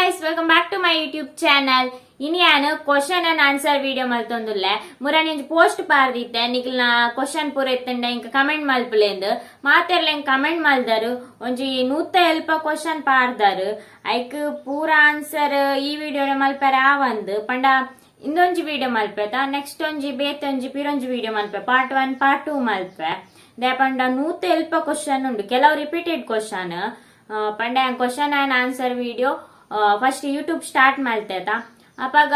Guys, welcome back to my YouTube channel. ಇನಿ ಯಾನ್ question and answer video ಮಲ್ತೊಂದುಲ್ಲೆ. ಮುರಾನಿ ಒಂಜಿ post ಪಾರ್ದಿತ್ತೆ, ನಿಕ್ಲ್ನ question ಪೂರ ಇತ್ತಂಡ ಇಂಕ comment ಮಲ್ಪುಲೆಂದ್. ಮಾತೆರ್ಲ ಇಂಕ್ ಕಮೆಂಟ್ ಮಲ್ದರು. ಒಂಜಿ 150 ಕ್ವಶನ್ ಪಾರ್ದಾರು. ಐಕ್ ಪೂರ ಆನ್ಸರ್ ಈ ವಿಡಿಯೋ ಮಲ್ಪರೆ ಆವಂದ್. ಪಂಡ ಇಂದೊಂಜಿ ವಿಡಿಯೋ ಮಲ್ಪೆತ, ನೆಕ್ಸ್ಟ್ ಒಂಜಿ ಬೇತೆ ಒಂಜಿ ಪಿರೊಂಜಿ ವಿಡಿಯೋ ಮಲ್ಪೆ, ಪಾರ್ಟ್ 1, ಪಾರ್ಟ್ 2 ಮಲ್ಪೆ. ದಾಯೆ ಪಂಡ 150 ಕ್ವಶನ್ ಉಂಡು, ಕೆಲವು ರಿಪೀಟೆಡ್ ಕ್ವಶನ್. ಪಂಡ question and answer video first YouTube start ಮಲ್ತೆತ, ಅಪಗ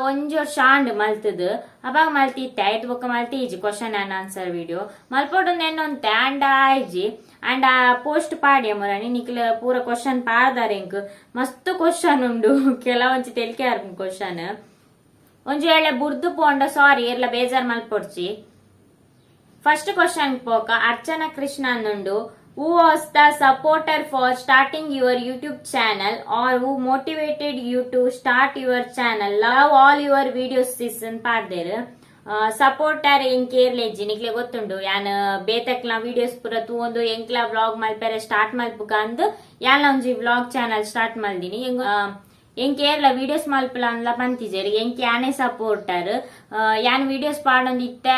ಒಂಜಿ ವರ್ಷ ಆಂಡ್ ಮಲ್ತದು. ಅಪಾಗ ಮಲ್ತಿತ್ತೆ, ಆಯ್ತು. ಬೊಕ್ಕ ಮಲ್ತೀಜಿ. ಕ್ವಶನ್ ಅಂಡ್ ಆನ್ಸರ್ ವಿಡಿಯೋ ಮಲ್ಪೊಡು ನೆನ್ನೊಂತೆ, ಅಂಡ ಆಯ್ಜಿ. ಅಂಡ್ ಆ ಪೋಸ್ಟ್ ಪಾಡಿಯ ಮುರಾನಿ, ನಿಕ್ಲ ಪೂರ ಕ್ವಶನ್ ಪಾಡ್ದಾರೆ. ಇಂಕ್ ಮಸ್ತ್ ಕ್ವಶನ್ ಉಂಡು, ಕೆಲವೊಂಜಿ ತೆಲಿಕೆ ಕ್ವಶನ್. ಒಂಜಿ ವೇಳೆ ಬುರ್ದು ಪೋಂಡ ಸಾರಿ, ಏರ್ಲ ಬೇಜಾರ್ ಮಲ್ಪೊಡ್ಚಿ. ಫಸ್ಟ್ ಕ್ವಶನ್ ಪೋಕ. ಅರ್ಚನಾ ಕೃಷ್ಣ ಉಂಡು. Who was the supporter for starting your YouTube channel or who motivated you to start your channel? Love all your videos, sis ಪಾಡ್ದೇರ್. Supporter ಎಂಕೇರ್ಲೆಜ್ಜಿ, ನಿಕ್ಲೆ ಗೊತ್ತುಂಡು. ಯಾನ್ ಬೇತಕ್ಲ ವಿಡಿಯೋಸ್ ಪೂರ ತೂವೊಂದು ಎಂಕ್ಲ ವ್ಲಾಗ್ ಮಲ್ಪೆರೆ ಸ್ಟಾರ್ಟ್ ಮಲ್ಪುಕ ಅಂದ್ ಯಾನ್ಲ ಒಂಜಿ ವ್ಲಾಗ್ ಚಾನಲ್ ಸ್ಟಾರ್ಟ್ ಮಲ್ದಿನಿ. ಎಂಕ್ ಏರ್ಲ videos ಮಲ್ಪುಲ ಅಂದ್ಲ ಪಂತಿಜೆರ್. ಎಂಕ್ ಯಾನೇ ಸಪೋರ್ಟರ್. ಯಾನ್ videos ಪಾಡೊಂದಿತ್ತೆ,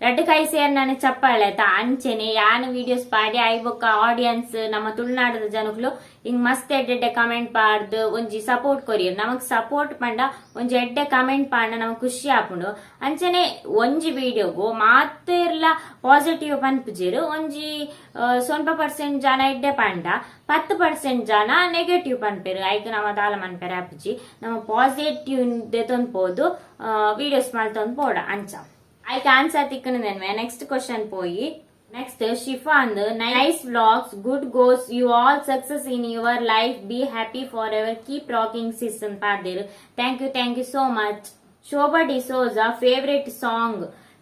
ರಡ್ಡ್ ಕೈ ಸೇರ್ ನಾನು ಚಪ್ಪಾಳೆ ಆಯ್ತಾ. ಅಂಚೆನೆ ಯಾನ್ ವಿಡಿಯೋಸ್ ಪಾಡಿ I ಬೊಕ್ಕ ಆಡಿಯನ್ಸ್, ನಮ್ಮ ತುಳುನಾಡದ ಜನಕ್ಲು ಹಿಂಗ್ ಮಸ್ತ್ ಎಡ್ಡೆ ಕಮೆಂಟ್ ಪಾಡ್ದು ಒಂಜಿ ಸಪೋರ್ಟ್ ಕೊರಿಯರ್. ನಮಕ್ ಸಪೋರ್ಟ್ ಪಂಡ ಒಂಜಿ ಎಡ್ಡೆ ಕಮೆಂಟ್ ಪಾಂಡ ನಮಕ್ ಖುಷಿ ಆಪುಂಡು. ಅಂಚನೆ ಒಂಜಿ ವಿಡಿಯೋಗು ಮಾತೆರ್ಲ ಪಾಸಿಟಿವ್ ಪನ್ಪುಜೆರ್. ಒಂಜಿ ಸ್ವಲ್ಪ ಪರ್ಸೆಂಟ್ ಜನ ಎಡ್ಡೆ ಪಂಡ, 10% ಜನ ನೆಗೆಟಿವ್ ಪನ್ಪೆರ್. ಐಕ್ ನಮ್ಮ ದಾಲ ಮನ್ಪೆರೆ ಆಪುಜಿ. ನಮ್ಮ ಪಾಸಿಟಿವ್ ದೆತೊಂದು ಪೋದು ವಿಡಿಯೋಸ್ ಮಲ್ತೊಂದು ಪೋಡ. ಅಂಚ ಐಕ್ ಆನ್ಸರ್ ತಿಕ್ಕಣದೇನ್ವೆ. ನೆಕ್ಸ್ಟ್ ಕ್ವಶನ್ ಪೋಯಿ. Next Shifan: Nice vlogs, God gives you all success in your life. Be happy forever. Keep rocking, sis ಪಾಡ್ದೇರು. Thank you, thank you so much. Shobha D'Souza: favourite song?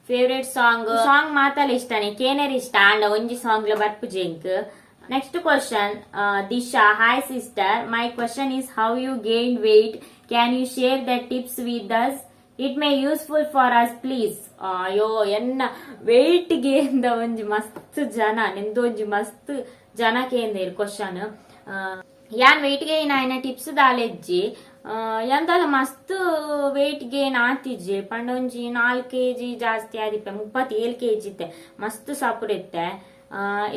Favourite song, song ಮಾತಲ್ಲ ಇಷ್ಟನೇ, ಕೇನರ್ ಇಷ್ಟ ಅಂಡ ಒಂಜಿ song ಬರ್ಪುಜಿ ಎಂಕ್. Next question Disha: Hi sister, my question is how you gain weight? Can you share the tips with us? It may useful for us, please. ಅಯ್ಯೋ, ಎನ್ನ weight gain ಒಂಜಿ ಮಸ್ತ್ ಜನ, ನಿಂದು ಒಂಜಿ ಮಸ್ತ್ ಜನ ಕೇಂದೇರು ಕ್ವಶನ್. ಯಾನ್ ವೆಯ್ಟ್ ಗೇನ್ ಆಯ್ನ ಟಿಪ್ಸ್ ದಾಲೆಜ್ಜಿ. ಎಂದಲ ಮಸ್ತ್ ವೆಯ್ಟ್ ಗೇನ್ ಆತಿಜ್ಜಿ. ಪಂಡ ಒಂಜಿ 4 ಕೆಜಿ ಜಾಸ್ತಿ ಆದಿಪ್ಪೆ. 37 ಕೆಜಿ ಇತ್ತೆ, ಮಸ್ತ್ ಸಪುರ ಇತ್ತೆ.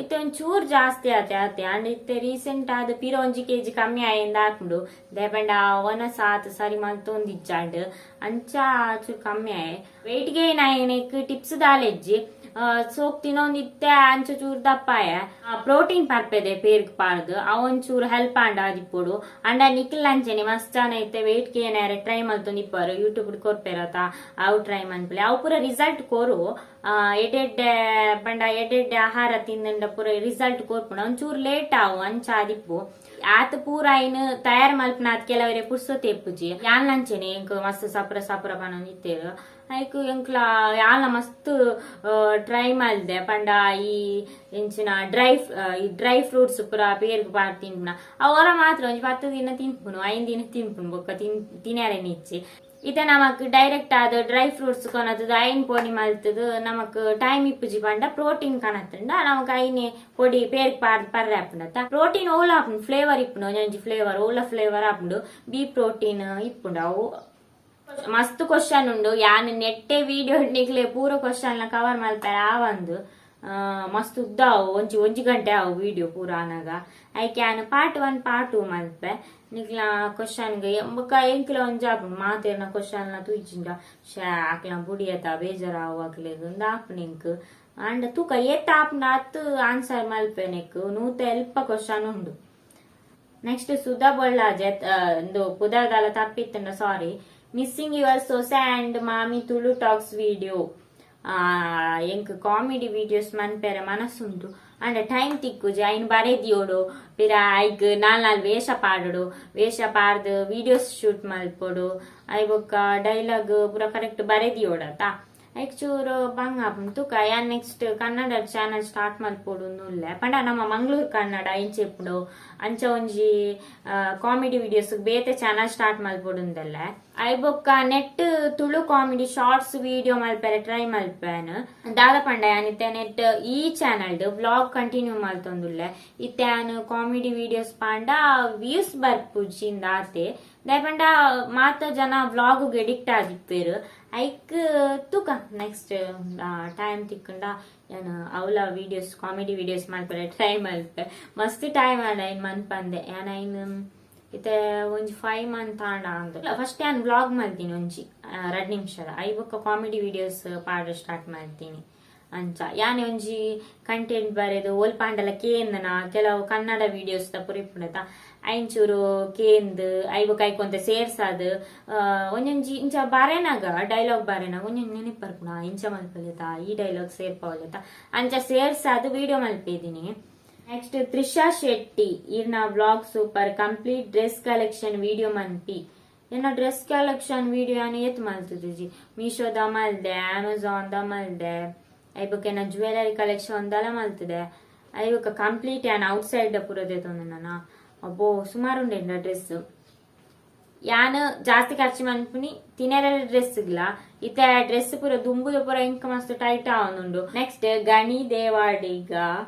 ಇತ್ತೆ ಒಂದ್ ಚೂರ್ ಜಾಸ್ತಿ ಆತೆ ಆತೆ. ಅಂಡ್ ಇತ್ತೆ ರೀಸೆಂಟ್ ಆದ್ ಪಿರ 1 ಕೆಜಿ ಕಮ್ಮಿ ಆಯಿಂದ ಆಪುಂಡು. ದಾಯೆ ಒನಸ್ ಆತ್ ಸರಿ ಮಲ್ತೊಂದಿಜ್ಜಾಂಡ್, ಅಂಚ ಚೂರ್ ಕಮ್ಮಿ ಆಯೆ. ವೆಯ್ಟ್ ಗೇನ್ ಆಯ್ನೆಕ್ ಟಿಪ್ಸ್ ದಾಲೆಜ್ಜಿ. ಸೋಕ್ ತಿನ್ನೊಂದಿತ್ತೆ, ಅಂಚ ಚೂರ್ ದಪ್ಪಾಯ. ಪ್ರೋಟೀನ್ ಪರ್ಪೆದೆ ಪೇರ್ಗ್ ಪಾಡ್ದು, ಅವೊಂಚೂರು ಹೆಲ್ಪ್ ಆಂಡ ಆದಿಪ್ಪೊಡು. ಅಂಡ ನಿಖಿಲ್ ಅಂಚೆನೆ ಮಸ್ತ್ ಜನ ಇತ್ತೆ ವೆಯ್ಟ್ ಗೇನ್ ಆರೆ ಟ್ರೈ ಮಲ್ತೊಂದಿಪ್ಪರು. ಯೂಟ್ಯೂಬ್ ಕೊರ್ಪೆರತ, ಅವು ಟ್ರೈ ಮನ್ಪುಲೆ. ಅವು ಪೂರ ರಿಸಲ್ಟ್ ಕೊರು. ಎಡ್ಡೆಡ್ಡೆ ಪಂಡ ಎಡ್ಡೆಡ್ಡೆ ಆಹಾರ ತಿಂದಂಡ ಪೂರ ರಿಸಲ್ಟ್ ಕೊರ್ಪುಂಡು. ಒಂಚೂರು ಲೇಟ್ ಆವು, ಅಂಚ ಆದಿಪ್ಪು. ಆತ ಪೂರ ಐನ್ ತಯಾರು ಮಲ್ಪುನ ಆತ್ ಕೆಲವರೆ ಪುರ್ಸೊತೆ ಇಪ್ಪುಜಿ. ಯಾನ್ ಅಂಚೆನೆ ಎಂಕ್ ಮಸ್ತ್ ಸಪುರ ಸಪುರ ಪನೊಂದಿತ್ತೇರು. ಐಕ್ ಎಂಕ್ಲ ಯಾನ್ಲ ಮಸ್ತ್ ಟ್ರೈ ಮಲ್ದೆ. ಪಂಡ ಈ ಎಂಚಿನ ಡ್ರೈ ಈ ಡ್ರೈ ಫ್ರೂಟ್ಸ್ ಪೂರ ಪೇರ್ಗ್ ಪಾಡ್ ತಿನ್ಪುನ. ಅವರ ಮಾತ್ರ ಒಂಜಿ 10 ದಿನ ತಿನ್ಪುನು, 5 ದಿನ ತಿನ್ಪುನು, ಬೊಕ್ಕ ತಿನ್ಯಾರೆ ನಿಚ್ಚಿ. ಇತ್ತೆ ನಮಕ್ ಡೈರೆಕ್ಟ್ ಆದ್ ಡ್ರೈ ಫ್ರೂಟ್ಸ್ ಕೊನತದ ಐನ್ ಪೊಡಿ ಮಲ್ತದು. ನಮಕ್ ಟೈಮ್ ಇಪ್ಪುಜಿ ಪಂಡ ಪ್ರೋಟೀನ್ ಕನತುಂಡ ನಮಕ್ ಐನೆ ಪೊಡಿ ಪೇರ್ಗ್ ಪಾಡ್ ಪರ್ರೆ ಆಪುಂಡತ್ತ. ಪ್ರೋಟೀನ್ ಓಲ ಆಪುಂಡು, ಫ್ಲೇವರ್ ಇಪ್ಪುಂಡು. ಒಂಜೊಂಜಿ ಫ್ಲೇವರ್ ಓಲ ಫ್ಲೇವರ್ ಆಪುಂಡು. ಬಿ ಪ್ರೋಟೀನ್ ಇಪ್ಪುಂಡು ಅವು. ಮಸ್ತ್ ಕ್ವಶನ್ ಉಂಡು. ಯಾನ್ ನೆಟ್ಟೆ ವಿಡಿಯೋ ನಿಕ್ಲೆ ಪೂರ ಕ್ವಶನ್ ಕವರ್ ಮಲ್ಪೆರೆ ಆವಂದು. ಮಸ್ತ್ ಉದ್ದ ಅವು, ಒಂಜಿ ಒಂಜಿ ಗಂಟೆ ಅವು ವಿಡಿಯೋ ಪೂರ ಆನಗ. ಐಕ್ ಯಾನ್ ಪಾರ್ಟ್ 1, ಪಾರ್ಟ್ 2 ಮಲ್ಪೆ. ನಿಕ್ಲ ಕ್ವಶನ್ಗೆ ಬೊಕ್ಕ ಎಂಕ್ಲ ಒಂಜಿ ಆಪುಂಡು. ಮಾತೆರ್ನ ಕ್ವಶನ್ ತೂಜಿಂಡ ಶಾ ಅಕ್ಲ ಬುಡಿಯತ ಬೇಜಾರಾವು ಅಕ್ಲೆಗ್ ಉಂದು ಆಪುಂಡು ಎಂಕ್. ಅಂಡ ತೂಕ, ಏತ್ ಆಪುಂಡು ಅತ್ ಆನ್ಸರ್ ಮಲ್ಪೆ. ನೆಕ್ 150 ಕ್ವಶನ್ ಉಂಡು. ನೆಕ್ಸ್ಟ್ ಸುಧಾ ಬೊಳ್ಳಾಜೆ, ಇಂದು ಪುದರ್ದಾಲ ತಪ್ಪಿತ್ತಂಡ ಸಾರಿ. ಮಿಸ್ಸಿಂಗ್ your ಸೊಸೆ ಅಂಡ್ ಮಾಮಿ ತುಳು ಟಾಕ್ಸ್ ವಿಡಿಯೋ. ಎಂಕ್ ಕಾಮಿಡಿ ವಿಡಿಯೋಸ್ ಮನ್ಪೆರೆ ಮನಸ್ಸುಂಟು, ಅಂಡ ಟೈಮ್ ತಿಕ್ಕುಜಿ. ಐನ್ ಬರೆದಿಯೋಡು, ಪಿರ ಐಕ್ ನಾಲ್ ನಾಲ್ ವೇಷ ಪಾಡೋಡು, ವೇಷ ಪಾಡ್ದು ವಿಡಿಯೋಸ್ ಶೂಟ್ ಮಲ್ಪೊಡು. I ಬೊಕ್ಕ ಡೈಲಾಗ್ ಪೂರ ಕರೆಕ್ಟ್ ಬರೆದಿಯೋಡತ. ಐಕ್ ಚೂರು ಬಂಗ ಆಪುಂಡು. ತೂಕ, ಯಾನ್ ನೆಕ್ಸ್ಟ್ ಕನ್ನಡ ಚಾನಲ್ ಸ್ಟಾರ್ಟ್ ಮಲ್ಪೊಡು ಉಲ್ಲೆ. ಪಂಡ ನಮ್ಮ ಮಂಗಳೂರು ಕನ್ನಡ ಇಂಚ ಇಪ್ಪುಂಡು, ಅಂಚ ಒಂಜಿ ಕಾಮಿಡಿ ವಿಡಿಯೋಸ್ ಬೇತೆ ಚಾನಲ್ ಸ್ಟಾರ್ಟ್ ಮಲ್ಪೊಡು. ಐಬೊಕ್ಕ ನೆಟ್ ತುಳು ಕಾಮಿಡಿ ಶಾರ್ಟ್ಸ್ ವಿಡಿಯೋ ಮಲ್ಪೆರೆ ಟ್ರೈ ಮಲ್ಪೇನ್. ದಾದ ಪಂಡ ಯಾನ್ ಇತ್ತೆ ನೆಟ್ ಈ ಚಾನಲ್ ವ್ಲಾಗ್ ಕಂಟಿನ್ಯೂ ಮಲ್ತೊಂದುಲ್ಲೆ. ಇತ್ತೆ ಯಾನ್ ಕಾಮಿಡಿ ವಿಡಿಯೋಸ್ ಪಾಂಡ ವ್ಯೂಸ್ ಬರ್ಪುಜಿ ಆತೆ. ದಾಯೆ ಪಂಡ ಮಾತ ಜನ ವ್ಲಾಗ್ ಎಡಿಕ್ಟ್ ಆದಿಪ್ಪೆರ್ ಐಕ್. ತೂಕ, ನೆಕ್ಸ್ಟ್ ಟೈಮ್ ತಿಕ್ಕಂಡ ಯಾನ್ ಅವಲ ವಿಡಿಯೋಸ್, ಕಾಮಿಡಿ ವಿಡಿಯೋಸ್ ಮಲ್ಪೆರೆ ಟ್ರೈ ಮಲ್ಪೆ. ಮಸ್ತ್ ಟೈಮ್ ಆಂಡ ಐನ್ ಮನ್ಪಂದೆ. ಯಾನ್ ಐನ್ ಇತ್ತೆ ಒಂಜಿ 5 ಮಂತ್ ಆಂಡ ಅಂದ್. ಫಸ್ಟ್ ಯಾನ್ ವ್ಲಾಗ್ ಮಲ್ತೀನಿ ಒಂಜಿ 2 ನಿಮಿಷದ. I ಬೊಕ್ಕ ಕಾಮಿಡಿ ವಿಡಿಯೋಸ್ ಪಾಡ ಸ್ಟಾರ್ಟ್ ಮಾಡ್ತೀನಿ. ಅಂಚ ಯಾನೆ ಒಂಜಿ ಕಂಟೆಂಟ್ ಬರೆದು ಒಲ್ಪ ಆಂಡಲ ಕೇಂದನ, ಕೆಲವು ಕನ್ನಡ ವಿಡಿಯೋಸ್ ದ ಪುರಿಪುಂಡತ, ಐಂಚೂರು ಕೇಂದ್ I ಬೊಕ್ಕ ಐಕೊಂತೆ ಸೇರ್ಸಾದ್ ಒಂಜೊಂಜಿ ಇಂಚ ಬರೆನಾಗ, ಡೈಲಾಗ್ ಬರೆನಾಗ ಒಂಜೊಂಜಿ ನೆನಪು ಬರ್ಪುಣ, ಇಂಚ ಮಲ್ಪಲೇತ, ಈ ಡೈಲಾಗ್ ಸೇರ್ಪವಲೇತ, ಅಂಚ ಸೇರ್ಸಾದ್ ವಿಡಿಯೋ ಮಲ್ಪಿದೀನಿ. ನೆಕ್ಸ್ಟ್ ತ್ರಿಷಾ ಶೆಟ್ಟಿ, ಇರ್ನ vlog super, complete dress collection video ಮನ್ಪಿ. ಎನ್ನ ಡ್ರೆಸ್ ಕಲೆಕ್ಷನ್ ವಿಡಿಯೋ ಯಾನ್ ಏತ್ ಮಲ್ತುಜಿ. ಮೀಶೋದ ಮಲ್ದೆ, ಅಮೆಝಾನ್ the ಮಲ್ದೆ, ಐಬೊಕ್ಕ ಎನ್ನ ಜ್ಯುವೆಲರಿ ಕಲೆಕ್ಷನ್ ದಲ ಮಲ್ತದೆ. ಐಬೊಕ್ಕ ಕಂಪ್ಲೀಟ್ ಯಾನ್ ಔಟ್ ಸೈಡ್ ಪೂರ ದೆತೊಂದು. ಅಬ್ಬೋ, ಸುಮಾರು ಉಂಡೆ ಡ್ರೆಸ್. ಯಾನ್ ಜಾಸ್ತಿ ಖರ್ಚು ಮನ್ಪುನಿ ತಿನೆರೆ ಡ್ರೆಸ್ ಗ್ಲ. ಇತ್ತೆ ಡ್ರೆಸ್ ಪೂರ ದುಂಬುದ ಪೂರ ಇಂಕ ಮಸ್ತ್ ಟೈಟ್ ಆವೊಂದುಂಡು. ನೆಕ್ಸ್ಟ್ ಗಣಿ Devadiga,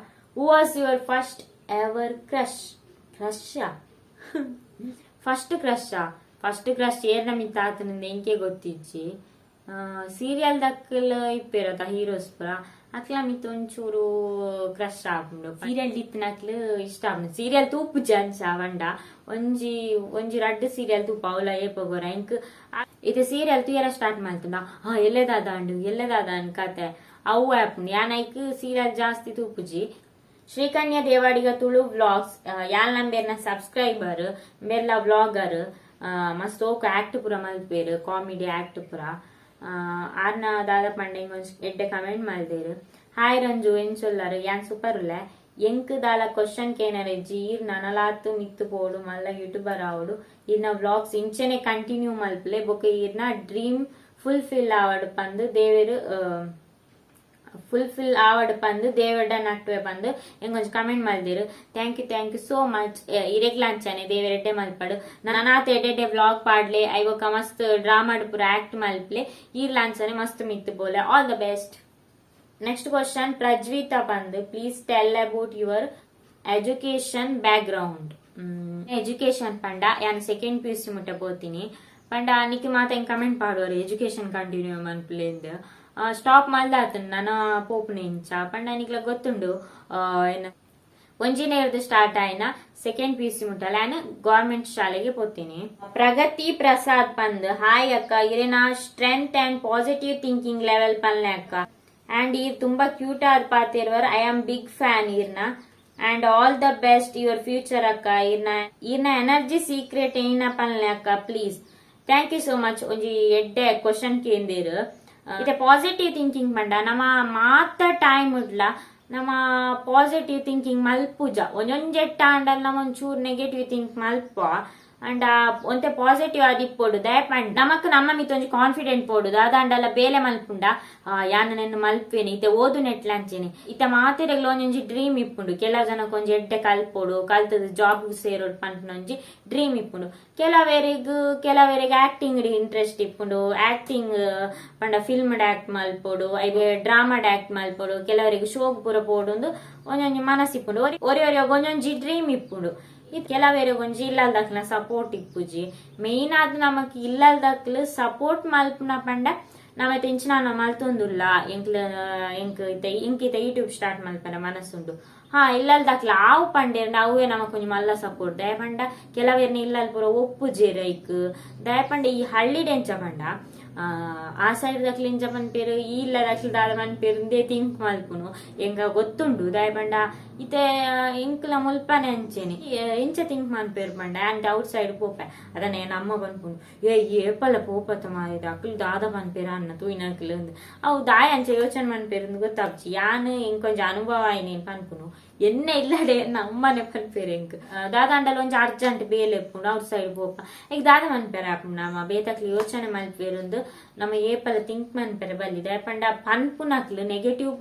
who was your first ever crush? Crush, first crush, first crush ಏರ್ನ ಮಿತ್ತ ಆತನಿಂದ ಎಂಕೆ ಗೊತ್ತಿಜ್ಜಿ. ಸೀರಿಯಲ್ ದಕ್ಕಲ್ ಇಪ್ಪೇರತ ಹೀರೋಸ್ ಪೂರ, ಅಕ್ಲ ಮಿತ್ತ ಒಂಚೂರು ಕ್ರಶ್ ಆಪುಂಡು. ಸೀರಿಯಲ್ ಇತ್ತಿನಕ್ಲು ಇಷ್ಟ ಆಪುಂಡು. ಸೀರಿಯಲ್ ತೂಪುಜಿ ಅಂಚ ಪಂಡ ಒಂಜಿ ಒಂಜಿ ರಡ್ಡ್ ಸೀರಿಯಲ್ ತೂಪ, ಅವಲ ಏಪಗೋರ. ಇಂಕ್ ಇತ್ತೆ ಸೀರಿಯಲ್ ತೂಯರ ಸ್ಟಾರ್ಟ್ ಮಲ್ತುಂಡ ಹಾ ಎಲ್ಲೆದಾದ ಅಂಡು ಎಲ್ಲೆದಾದ ಅನ್ ಕತೆ ಅವು ಆಪುಂಡು. ಯಾನ್ ಐಕ್ ಸೀರಿಯಲ್ ಜಾಸ್ತಿ ತೂಪುಜಿ. ಶ್ರೀಕನ್ಯಾ ದೇವಾಡಿಗ ತುಳು ವ್ಲಾಗ್ಸ್, ಯಾಲ್ ನಂಬೇರ್ನ ಸಬ್ಸ್ಕ್ರೈಬರ್, ಬೇರ್ಲ ವ್ಲಾಗರ್, ಮಸ್ತ್ ಓಕ್ ಆಕ್ಟ್ ಪೂರ ಮಲ್ಪೇರು, ಕಾಮಿಡಿ ಆಕ್ಟ್ ಪೂರ. ಆರ್ನ ದಾದ ಪಂಡ ಇಂಗೊಂಜಿ ಎಡ್ಡೆ ಕಮೆಂಟ್ ಮಲ್ದೇರು. ಹಾಯ್ ರಂಜು, ಎಂಚೊಲ್ಲಾರು? ಯಾನ್ ಸೂಪರ್ ಉಲ್ಲೆ. ಎಂಕ್ ದಾಲ ಕ್ವಶನ್ ಕೇನರೆ ಇಜ್ಜಿ. ಈರ್ ನನಲಾತ್ ಮಿತ್ತು ಪೋಡು, ಮಲ್ಲ ಯೂಟ್ಯೂಬರ್ ಆವಡು. ಈರ್ನ ವ್ಲಾಗ್ಸ್ ಇಂಚನೆ ಕಂಟಿನ್ಯೂ ಮಲ್ಪಲೆ. ಬೊಕ ಈರ್ನ ಡ್ರೀಮ್ ಫುಲ್ಫಿಲ್ ಆವಡ್ ಪಂದ್ ದೇವೆರ್, ಫುಲ್ಫಿಲ್ ಆವಡ್ ಪಂದ್ ದೇವಡ ನಟ್ಟುವೆ ಪಂದ್ ಎಂಗೊಂಜಿ ಕಮೆಂಟ್ ಮಲ್ದಿರು. Thank you, thank you so much. ಇರೆಗ್ಲ ಅಂಚನೆ ದೇವೆರ್ ಎಡ್ಡೆ ಮಲ್ಪಡು. ನನಾತ್ ಎಡ್ಡೆ ವ್ಲಾಗ್ ಪಾಡ್ಲೆ, ಐವೊಕ ಮಸ್ತ್ ಡ್ರಾಮಾ ಪೂರ ಆಕ್ಟ್ ಮಲ್ಪ್ಲೆ. ಈರ್ಲ ಅಂಚನೆ ಮಸ್ತ್ ಮಿತ್ತು ಬೋಲೆ. All the best. Next question Prajwita ಪಂದ್, please tell about your education background. Education ಪಂಡ ಯಾನ್ ಸೆಕೆಂಡ್ ಪಿಯುಸಿ ಮುಟ್ಟ ಪೋತೀನಿ. ಪಂಡ ನಿಕ್ ಮಾತ ಕಮೆಂಟ್ ಪಾಡುವರು ಎಜುಕೇಶನ್ ಕಂಟಿನ್ಯೂ ಮನ್ಪುಲೆಂದ್. ಸ್ಟಾಪ್ ಮಲ್ದಾತನ್ ನನ ಪೋಪುನ ಇಂಚ ಪಂಡ ನಿಕ್ಲ ಗೊತ್ತುಂಡು ಏನ ಒಂಜಿನೇರ್ದು ಸ್ಟಾರ್ಟ್ ಆಯ್ನ ಸೆಕೆಂಡ್ ಪಿಯುಸಿ ಮುಟ್ಟಲ್ಲ ನಾನು ಗೌರ್ಮೆಂಟ್ ಶಾಲೆಗೆ ಪೋತೀನಿ. ಪ್ರಗತಿ ಪ್ರಸಾದ್ ಪಂದ್, ಹಾಯ್ ಅಕ್ಕ, ಇರೇನಾ strength and positive thinking level ಪನ್ಲೆ ಅಕ್ಕ. ಅಂಡ್ ಈರ್ ತುಂಬಾ ಕ್ಯೂಟ್ ಆದ್ ಪಾತಿರುವರ್. I am big fan ಈರ್ನ and all the best your future ಅಕ್ಕ. ಈರ್ನ ಈರ್ನ ಎನರ್ಜಿ ಸೀಕ್ರೆಟ್ ಏನ ಪನ್ಲೆ ಅಕ್ಕ please. Thank you so much. ಒಂಜಿ ಎಡ್ಡೆ ಕ್ವಶನ್ ಕೇಂದಿರು. ಇತ್ತೆ ಪಾಸಿಟಿವ್ ಥಿಂಕಿಂಗ್ ಪಂಡ ನಮ್ಮ ಮಾತ ಟೈಮ್ ಇಡ್ಲ ನಮ್ಮ ಪಾಸಿಟಿವ್ ಥಿಂಕಿಂಗ್ ಮಲ್ಪುಜ. ಒಂಜೊಂಜೆಟ್ಟ ಆಂಡಲ್ ನಮ್ಮ ಒಂಚೂರು ನೆಗೆಟಿವ್ ಥಿಂಕ್ ಮಲ್ಪ. ಅಂಡ್ ಒಂತೆ ಪಾಸಿಟಿವ್ ಆದಿಪ್ಪೊಡು. ದಯಪಂಡ್ ನಮಕ್ ನಮ್ಮ ಮಿತ್ತ ಒಂಜಿ ಕಾನ್ಫಿಡೆಂಟ್ ಪೋಡು. ದಾದಾಂಡಲ ಬೇಲೆ ಮಲ್ಪುಂಡ ಯಾನ್ ನೆನ್ನು ಮಲ್ಪೇನೆ. ಇತ್ತೆ ಓದು ನೆಟ್ಲ ಅಂಚೆನೆ. ಇತ್ತೆ ಮಾತೆರೆಗ್ಲ ಒಂಜೊಂಜಿ ಡ್ರೀಮ್ ಇಪ್ಪುಂಡು. ಕೆಲವು ಜನಕ್ಕೆ ಒಂಜಿ ಎಡ್ಡೆ ಕಲ್ಪೊಡು, ಕಲ್ತದ ಜಾಬ್ ಸೇರೋಡು ಪನ್ಪುನ ಒಂಜಿ ಡ್ರೀಮ್ ಇಪ್ಪುಂಡು. ಕೆಲವೆರೆಗ್ ಕೆಲವೆರೆಗ್ ಆಕ್ಟಿಂಗ್ ಇಂಟ್ರೆಸ್ಟ್ ಇಪ್ಪುಂಡು. ಆಕ್ಟಿಂಗ್ ಪಂಡ ಫಿಲ್ಮ್ ಆಕ್ಟ್ ಮಲ್ಪೊಡು, ಐಬೆ ಡ್ರಾಮಾ ಆಕ್ಟ್ ಮಲ್ಪೊಡು. ಕೆಲವರಿಗೆ ಶೋಗ್ ಪೂರ ಪೋಡುಂದು ಒಂಜೊಂಜಿ ಮನಸ್ಸು ಇಪ್ಪುಂಡು. ಒರಿ ಒರಿ ಒಂಜೊಂಜಿ ಡ್ರೀಮ್ ಇಪ್ಪುಂಡು. ಇದು ಕೆಲವೆರೆಗ್ ಒಂಜಿ ಇಲ್ಲಲ್ದಕ್ಲ ಸಪೋರ್ಟ್ ಇಪ್ಪುಜಿ. ಮೇನ್ ಆದ್ ನಮಕ್ ಇಲ್ಲಲ್ದಕ್ಲು ಸಪೋರ್ಟ್ ಮಲ್ಪುನ ಪಂಡ ನಮ ಇಂಚಿನ ಮಲ್ತೊಂದುಲ್ಲ, ಎಂಕ್ಲ ಎಂಕ್ ಇತ್ತೆ ಇಂಕ್ ಇತ್ತೆ ಯೂಟ್ಯೂಬ್ ಸ್ಟಾರ್ಟ್ ಮಲ್ಪನ ಮನಸ್ಸುಂಡು. ಹಾ, ಇಲ್ಲಲ್ದಕ್ಲ ಆವು ಪಂಡೇರ್ ಅವೇ ನಮಕ್ ಒಂಜಿ ಮಲ್ಲ ಸಪೋರ್ಟ್. ದಯಪಂಡ ಕೆಲವೆರ್ನ ಇಲ್ಲಲ್ ಪೂರ ಒಪ್ಪುಜೆರ್ ಐಕ್. ದಯಪಂಡ ಈ ಹಳ್ಳಿಡ್ ಎಂಚ ಪಂಡ ಆ ಸೈಡ್ ದಕ್ಲು ಎಂಚ ಪನ್ಪೇರು, ಈ ಇಲ್ಲದಕ್ಲು ದಾದ ಪನ್ಪೇರು ಇಂದೇ ಥಿಂಕ್ ಮಲ್ಪುನು ಎಂಕ ಗೊತ್ತುಂಡು. ದಯಪಂಡ ಇತ್ತೆ ಎಂಕ್ಲ ಮುಲ್ಪನೆ ಅಂಚೆನೆ ಎಂಚ ಥಿಂಕ್ ಮನ್ಪೇರು ಪಂಡ ಅಂಡ್ ಔಟ್ ಸೈಡ್ ಪೋಪೆ, ಅದನ್ನೇ ನಮ್ಮ ಪನ್ಪುಂಡು, ಏ ಏಪಲ ಪೋಪತ ಮಾರಿದ, ಅಕ್ಲು ದಾದ ಪನ್ಪೇರ ಅನ್ನ ತೂಯಿನಕ್ಲು ಅಂದ್. ಅವು ದಾಯ ಅಂಚ ಯೋಚನೆ ಮನ್ಪೇರು ಗೊತ್ತಾಪ್ಜಿ. ಯಾನ್ ಇಂಕೊಂಜ ಅನುಭವ ಆಯ್ನೇನ್ ಪನ್ಪುನು. ಎನ್ನ ಇಲ್ಲಡೆ ಎನ್ನ ಅಮ್ಮನೆ ಪನ್ಪೆರ್ ಎಂಕ್. ದಾದಾಂಡಲ ಒಂಜಿ ಅರ್ಜೆಂಟ್ ಬೇಲೆ ಇಪ್ಪುಂಡು, ಔಟ್ ಸೈಡ್ ಪೋಪ. ಈಗ ದಾದ ಮನ್ಪೆರೆ ಆಪುಂಡು? ನಮ ಬೇತಕ್ಲು ಯೋಚನೆ ಮಲ್ಪೆರುಂದು ನಮ ಏಪಲ ಥಿಂಕ್ ಮನ್ಪೆರೆ ಬಲ್ಲಿ. ದಾಯೆ ಪಂಡ ಪನ್ಪುನಕ್ಲು ನೆಗೆಟಿವ್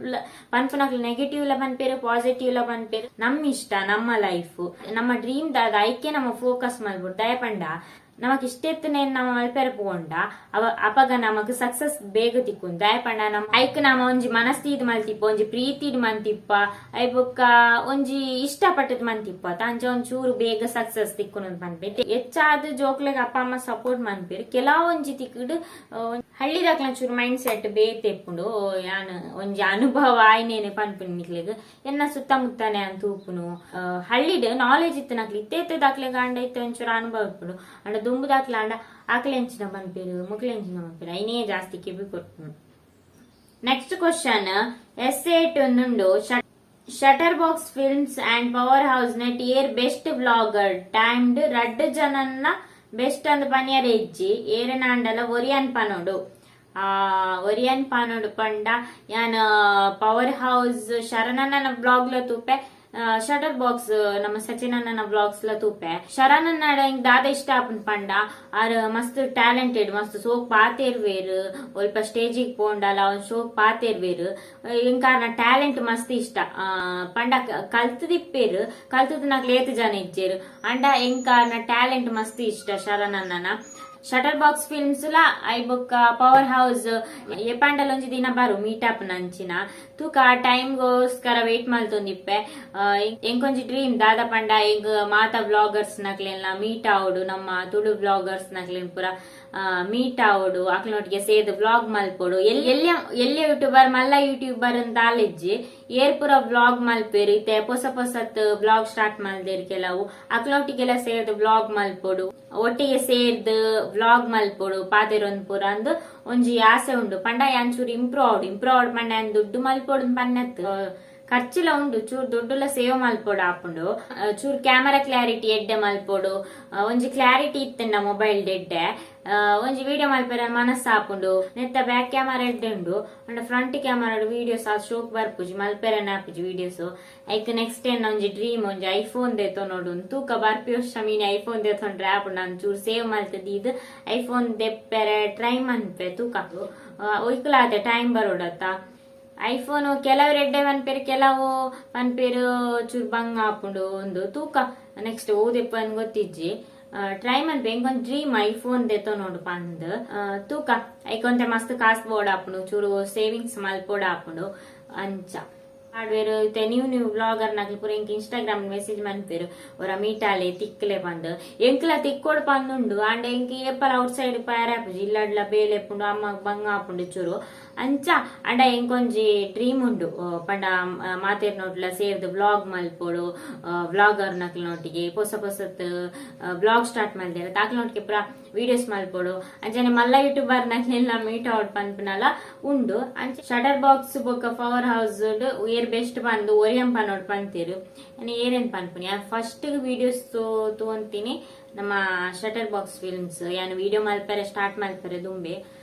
ಪನ್ಪುನಕ್ಲು ನೆಗೆಟಿವ್ ಲ ಪನ್ಪೆರ್, ಪಾಸಿಟಿವ್ ಲ ಪನ್ಪೆರ್. ನಮ್ಮ ಇಷ್ಟ, ನಮ್ಮ ಲೈಫ್, ನಮ್ಮ ಡ್ರೀಮ್ ದಾದ ಐಕೆ ನಮ್ಮ ಫೋಕಸ್ ಮಲ್ಪೊಡು. ದಾಯೆ ಪಂಡ ನಮಕ್ ಇಷ್ಟ ಇತ್ತನೇನ್ ನಮ ಮಲ್ಪೆರೆ ಪೋಂಡ ಅವ ಅಪಗ ನಮಕ್ ಸಕ್ಸಸ್ ಬೇಗ ತಿಕ್ಕುಂಡು. ದಾಯೆ ಪಂಡ ನಮ ಐಕ್ ನಮ ಒಂಜಿ ಮನಸ್ತೀದ್ ಮಲ್ತಿಪ್ಪ, ಒಂಜಿ ಪ್ರೀತಿಡ್ ಮಂತಿಪ್ಪ, I ಬೊಕ್ಕ ಒಂಜಿ ಇಷ್ಟ ಪಟ್ಟದ್ ಮಂತಿಪ್ಪ, ಅಂಚ ಒಂಚೂರು ಬೇಗ ಸಕ್ಸಸ್ ತಿಕ್ಕುನು ಪನ್ಪೆ. ಹೆಚ್ಚಾದ್ ಜೋಕ್ಲೆಗ್ ಅಪ್ಪ ಅಮ್ಮ ಸಪೋರ್ಟ್ ಮನ್ಪೆರ್. ಕೆಲವೊಂಜಿ ತಿಕ್ಕುಡು ಹಳ್ಳಿದಕ್ಲ ಚೂರು ಮೈಂಡ್ ಸೆಟ್ ಬೇತೆ ಇಪ್ಪುಂಡು. ಯಾನ್ ಒಂಜಿ ಅನುಭವ ಆಯ್ನೇನೆ ಪನ್ಪುನಿ ನಿಕ್ಲೆಗ್. ಎನ್ನ ಸುತ್ತಮುತ್ತನೆ ಅಂತ ತೂಪುನು. ಹಳ್ಳಿಡ್ ನಾಲೆಜ್ ಇತ್ತನಕ್ಲು ಇತ್ತೆ ಇತ್ತೆ ದಾಕ್ಲೆಗ್ ಆಂಡ ಇತ್ತೆ ಒಂಚೂರು ಅನುಭವ ಇಪ್ಪುಂಡು. ಅಂಡ ದುಂಬುದಾಕ್ಲ ಆಂಡ ಆಕ್ಲೆ ಎಂಚಿನ ಪನ್ಪೆರ್, ಮುಕ್ಲೆ ಎಂಚಿನ ಪನ್ಪೆರ್, ಐನೇ ಜಾಸ್ತಿ ಕೆಬಿ ಕೊರ್ಪುನು. ನೆಕ್ಸ್ಟ್ ಕ್ವಶನ್ ಎಸ್ ಏಟ್ ಉಂಡು. Shutter box films and power house net air best vlogger? Timed ರಡ್ಡ್ ಜನನ್ನ ಬೆಸ್ಟ್ ಅಂದ್ ಪನಿಯರ ಇಜ್ಜಿ, ಏರೆನಾಂಡಲ ಒರಿಯನ್ ಪನೋಡು. ಒರಿಯನ್ ಪನೋಡು ಪಂಡ ಯಾನ್ ಪವರ್ ಹೌಸ್ ಶರಣಣ್ಣನ ವ್ಲಾಗ್ ಲ ತೂಪೆ, ಶಟರ್ ಬಾಕ್ಸ್ ನಮ್ಮ ಸಚಿನ್ ವ್ಲಾಗ್ಸ್ ಲ ತೂಪೆ. ಶರಣಣ್ಣ ಇಂಕ್ ದಾದ ಇಷ್ಟ ಆಪುಂಡು ಪಂಡ ಆರ್ ಮಸ್ತ್ ಟ್ಯಾಲೆಂಟೆಡ್, ಮಸ್ತ್ ಸೋಕ್ ಪಾತೆರ್ವೇರ್. ಒಲ್ಪ ಸ್ಟೇಜಿಗ್ ಪೋಂಡಲ ಒಂದ್ ಶೋಕ್ ಪಾತೆರ್ವೇರ್. ಇಂಕ್ ಆರ್ನ ಟ್ಯಾಲೆಂಟ್ ಮಸ್ತ್ ಇಷ್ಟ. ಪಂಡ ಕಲ್ತದಿಪ್ಪೇರ್, ಕಲ್ತದ ಏತ್ ಜನ ಇಜ್ಜೆರ್. ಅಂಡ ಎಂಕ್ ಆರ್ನ ಟ್ಯಾಲೆಂಟ್ ಮಸ್ತ್ ಇಷ್ಟ ಶರಣಣ್ಣನ. ಶಟರ್ ಬಾಕ್ಸ್ ಫಿಲ್ಮ್ಸ್ ಲ I ಬೊಕ್ಕ ಪವರ್ ಹೌಸ್ ಏಪಾಂಡಲ ಒಂಜಿ ದಿನ ಬಾರು ಮೀಟ್ ಅಪ್ ನಂಚಿನ ತೂಕ. ಆ ಟೈಮ್ ಗೋಸ್ಕರ ವೇಟ್ ಮಲ್ತೊಂದಿಪ್ಪೆ. ಎಂಕೊಂಜಿ ಡ್ರೀಮ್ ದಾದ ಪಂಡ ಎಂಕ್ ಮಾತ ವ್ಲಾಗರ್ಸ್ ನಕ್ಲೆಲ್ಲ ಮೀಟ್ ಆವೊಡು, ನಮ್ಮ ತುಳು ವ್ಲಾಗರ್ಸ್ ನಕ್ಲೆನ್ ಪೂರ ಮೀಟ್ ಆವೊಡು, ಅಕ್ಲೆನೊಟ್ಟಿಗೆ ಸೇರ್ದ್ ವ್ಲಾಗ್ ಮಲ್ಪೊಡು. ಎಲ್ಯ ಎಲ್ಯ ಯೂಟ್ಯೂಬರ್ ಮಲ್ಲ ಯೂಟ್ಯೂಬರ್ ಅಂತ ಆಲಿಜ್ಜಿ, ಏರ್ ಪೂರ ವ್ಲಾಗ್ ಮಲ್ಪೇರು, ಇತ್ತೆ ಪೊಸ ಪೊಸತ್ ವ್ಲಾಗ್ ಸ್ಟಾರ್ಟ್ ಮಲ್ದೇರ್ ಕೆಲವು, ಅಕ್ಲೊಟ್ಟಿಗೆಲ್ಲ ಸೇರ್ದ್ ವ್ಲಾಗ್ ಮಲ್ಪೊಡು, ಒಟ್ಟಿಗೆ ಸೇರ್ದ್ ವ್ಲಾಗ್ ಮಲ್ಪೊಡು, ಪಾತೆರೊಂದು ಪೂರ ಅಂದ್ ಒಂಜಿ ಆಸೆ ಉಂಡು. ಪಂಡ ಯಾನ್ ಚೂರು ಇಂಪ್ರೂವ್ ಆವೊಡು. ಇಂಪ್ರೂವ್ ಆವೊಡು ಪಂಡ ಯಾನ್ ದುಡ್ಡು ಮಲ್ಪೊಡು ಪನ್ನತ್ ಖರ್ಚುಲ ಉಂಡು, ಚೂರು ದುಡ್ಡುಲ ಸೇವ್ ಮಲ್ಪೊಡು ಆಪುಂಡು. ಚೂರು ಕ್ಯಾಮರಾ ಕ್ಲಾರಿಟಿ ಎಡ್ಡೆ ಮಲ್ಪೊಡು. ಒಂಜಿ ಕ್ಲಾರಿಟಿ ಇತ್ತಂಡ ಮೊಬೈಲ್ ಎಡ್ಡೆ ಒಂಜಿ ವಿಡಿಯೋ ಮಲ್ಪೆರೆ ಮನಸ್ಸು ಆಪುಂಡು. ನೆತ್ತ ಬ್ಯಾಕ್ ಕ್ಯಾಮರಾ ಎಡ್ಡೆ ಉಂಡು, ಅಂಡ ಫ್ರಂಟ್ ಕ್ಯಾಮರಾ ವಿಡಿಯೋಸ್ ಆ ಶೋಕ್ ಬರ್ಪುಜಿ, ಮಲ್ಪೆರೆ ಆಪುಜಿ ವಿಡಿಯೋಸ್. ಐಕ್ ನೆಕ್ಸ್ಟ್ ಏನ್ ಒಂಜಿ ಡ್ರೀಮ್ ಒಂಜಿ ಐಫೋನ್ ದೇತೊನೊಡು. ತೂಕ, ಬರ್ಪಿ ವರ್ಷ ಮೀನಿ ಐಫೋನ್ ದೇತೊಂಡ್ರೆ ಆಪುಂಡು. ನಾನು ಚೂರು ಸೇವ್ ಮಲ್ತದ ಐಫೋನ್ ದೆಪ್ಪೆರೆ ಟ್ರೈ ಮನ್ಪೆ. ತೂಕ, ಒಯ್ಕುಲಾತೆ ಟೈಮ್ ಬರೋಡತ್ತ. ಐಫೋನ್ ಕೆಲವರು ಎಡ್ಡೆ ಪನ್ಪೇರು, ಕೆಲವು ಪನ್ಪೇರು ಚೂರು ಬಂಗ ಆಪುಂಡು ಒಂದು. ತೂಕ, ನೆಕ್ಸ್ಟ್ ಓದೆಪ್ಪ ಗೊತ್ತಿಜ್ಜಿ. ಟ್ರೈ ಮನ್ಪೆ. ಎಂಕೊಂಜಿ ಡ್ರೀಮ್ ಐಫೋನ್ ದೆತೊನೊಡು ಪಂದ್. ತೂಕ, ಐಕೊಂತೆ ಮಸ್ತ್ ಕಾಸ್ ಬೋಡ್ ಆಪುಂಡು, ಚೂರು ಸೇವಿಂಗ್ಸ್ ಮಲ್ಪೊಡು ಆಪುಂಡು. ಅಂಚ ಹಾರ್ಡ್ವೇರ್ ಇತ್ತೆ ನ್ಯೂ ನ್ಯೂ ವ್ಲಾಗರ್ ನಕ್ಲು ಪೂರ ಎಂಕ್ ಇನ್ಸ್ಟಾಗ್ರಾಮ್ ಮೆಸೇಜ್ ಮನ್ಪೇರು, ಒರ ಮೀಟ್ ಆಲೆ, ತಿಕ್ಲೆ ಪಂದ್. ಎಂಕ್ಲ ತಿಕ್ಕೊಡು ಪಂದುಂಡು. ಅಂಡ ಎಂಕ್ ಏಪಲ ಔಟ್ ಸೈಡ್ ಪೋಯೆರೆ ಆಪುಜಿ, ಇಲ್ಲಡ್ಲ ಬೇಲೆ ಇಪ್ಪುಂಡು, ಅಮ್ಮ ಬಂಗ ಆಪುಂಡು ಚೂರು. ಅಂಚ ಅಂಡ ಎಂಕೊಂಜಿ ಡ್ರೀಮ್ ಉಂಡು. ಪಂಡ ಮಾತೆರ್ನೊಟ್ಲ ಸೇರ್ದ್ ವ್ಲಾಗ್ ಮಲ್ಪೊಡು, ವ್ಲಾಗರ್ ನಕ್ಲ್ನೊಟ್ಟಿಗೆ. ಪೊಸ ಪೊಸತ್ ವ್ಲಾಗ್ ಸ್ಟಾರ್ಟ್ ಮಲ್ದೆರ್ ಅಕ್ಲ್ನೊಟ್ಟಿಗೆ ಪೂರ ವಿಡಿಯೋಸ್ ಮಲ್ಪೊಡು. ಅಂಚನೆ ಮಲ್ಲ ಯೂಟ್ಯೂಬರ್ ನಕ್ಲೆಲ್ಲ ಮೀಟ್ ಔಟ್ ಪನ್ಪುನಲ ಉಂಡು. ಅಂಚ ಶಟರ್ ಬಾಕ್ಸ್ ಬೊಕ್ಕ ಪವರ್ ಹೌಸ್ ಏರ್ ಬೆಸ್ಟ್ ಪಂದು ಒರಿಯಂ ಪನೋಡ್ ಪಂತೇರು. ಏರೇನ್ ಪನ್ಪುನಿ? ಫಸ್ಟ್ ವಿಡಿಯೋಸ್ ತೂಂತೀನಿ ನಮ್ಮ ಶಟರ್ ಬಾಕ್ಸ್ ಫಿಲ್ಮ್ಸ್. ಯಾನ್ ವಿಡಿಯೋ ಮಲ್ಪೆರೆ ಸ್ಟಾರ್ಟ್ ಮಲ್ಪೆರೆ ದುಂಬೆ.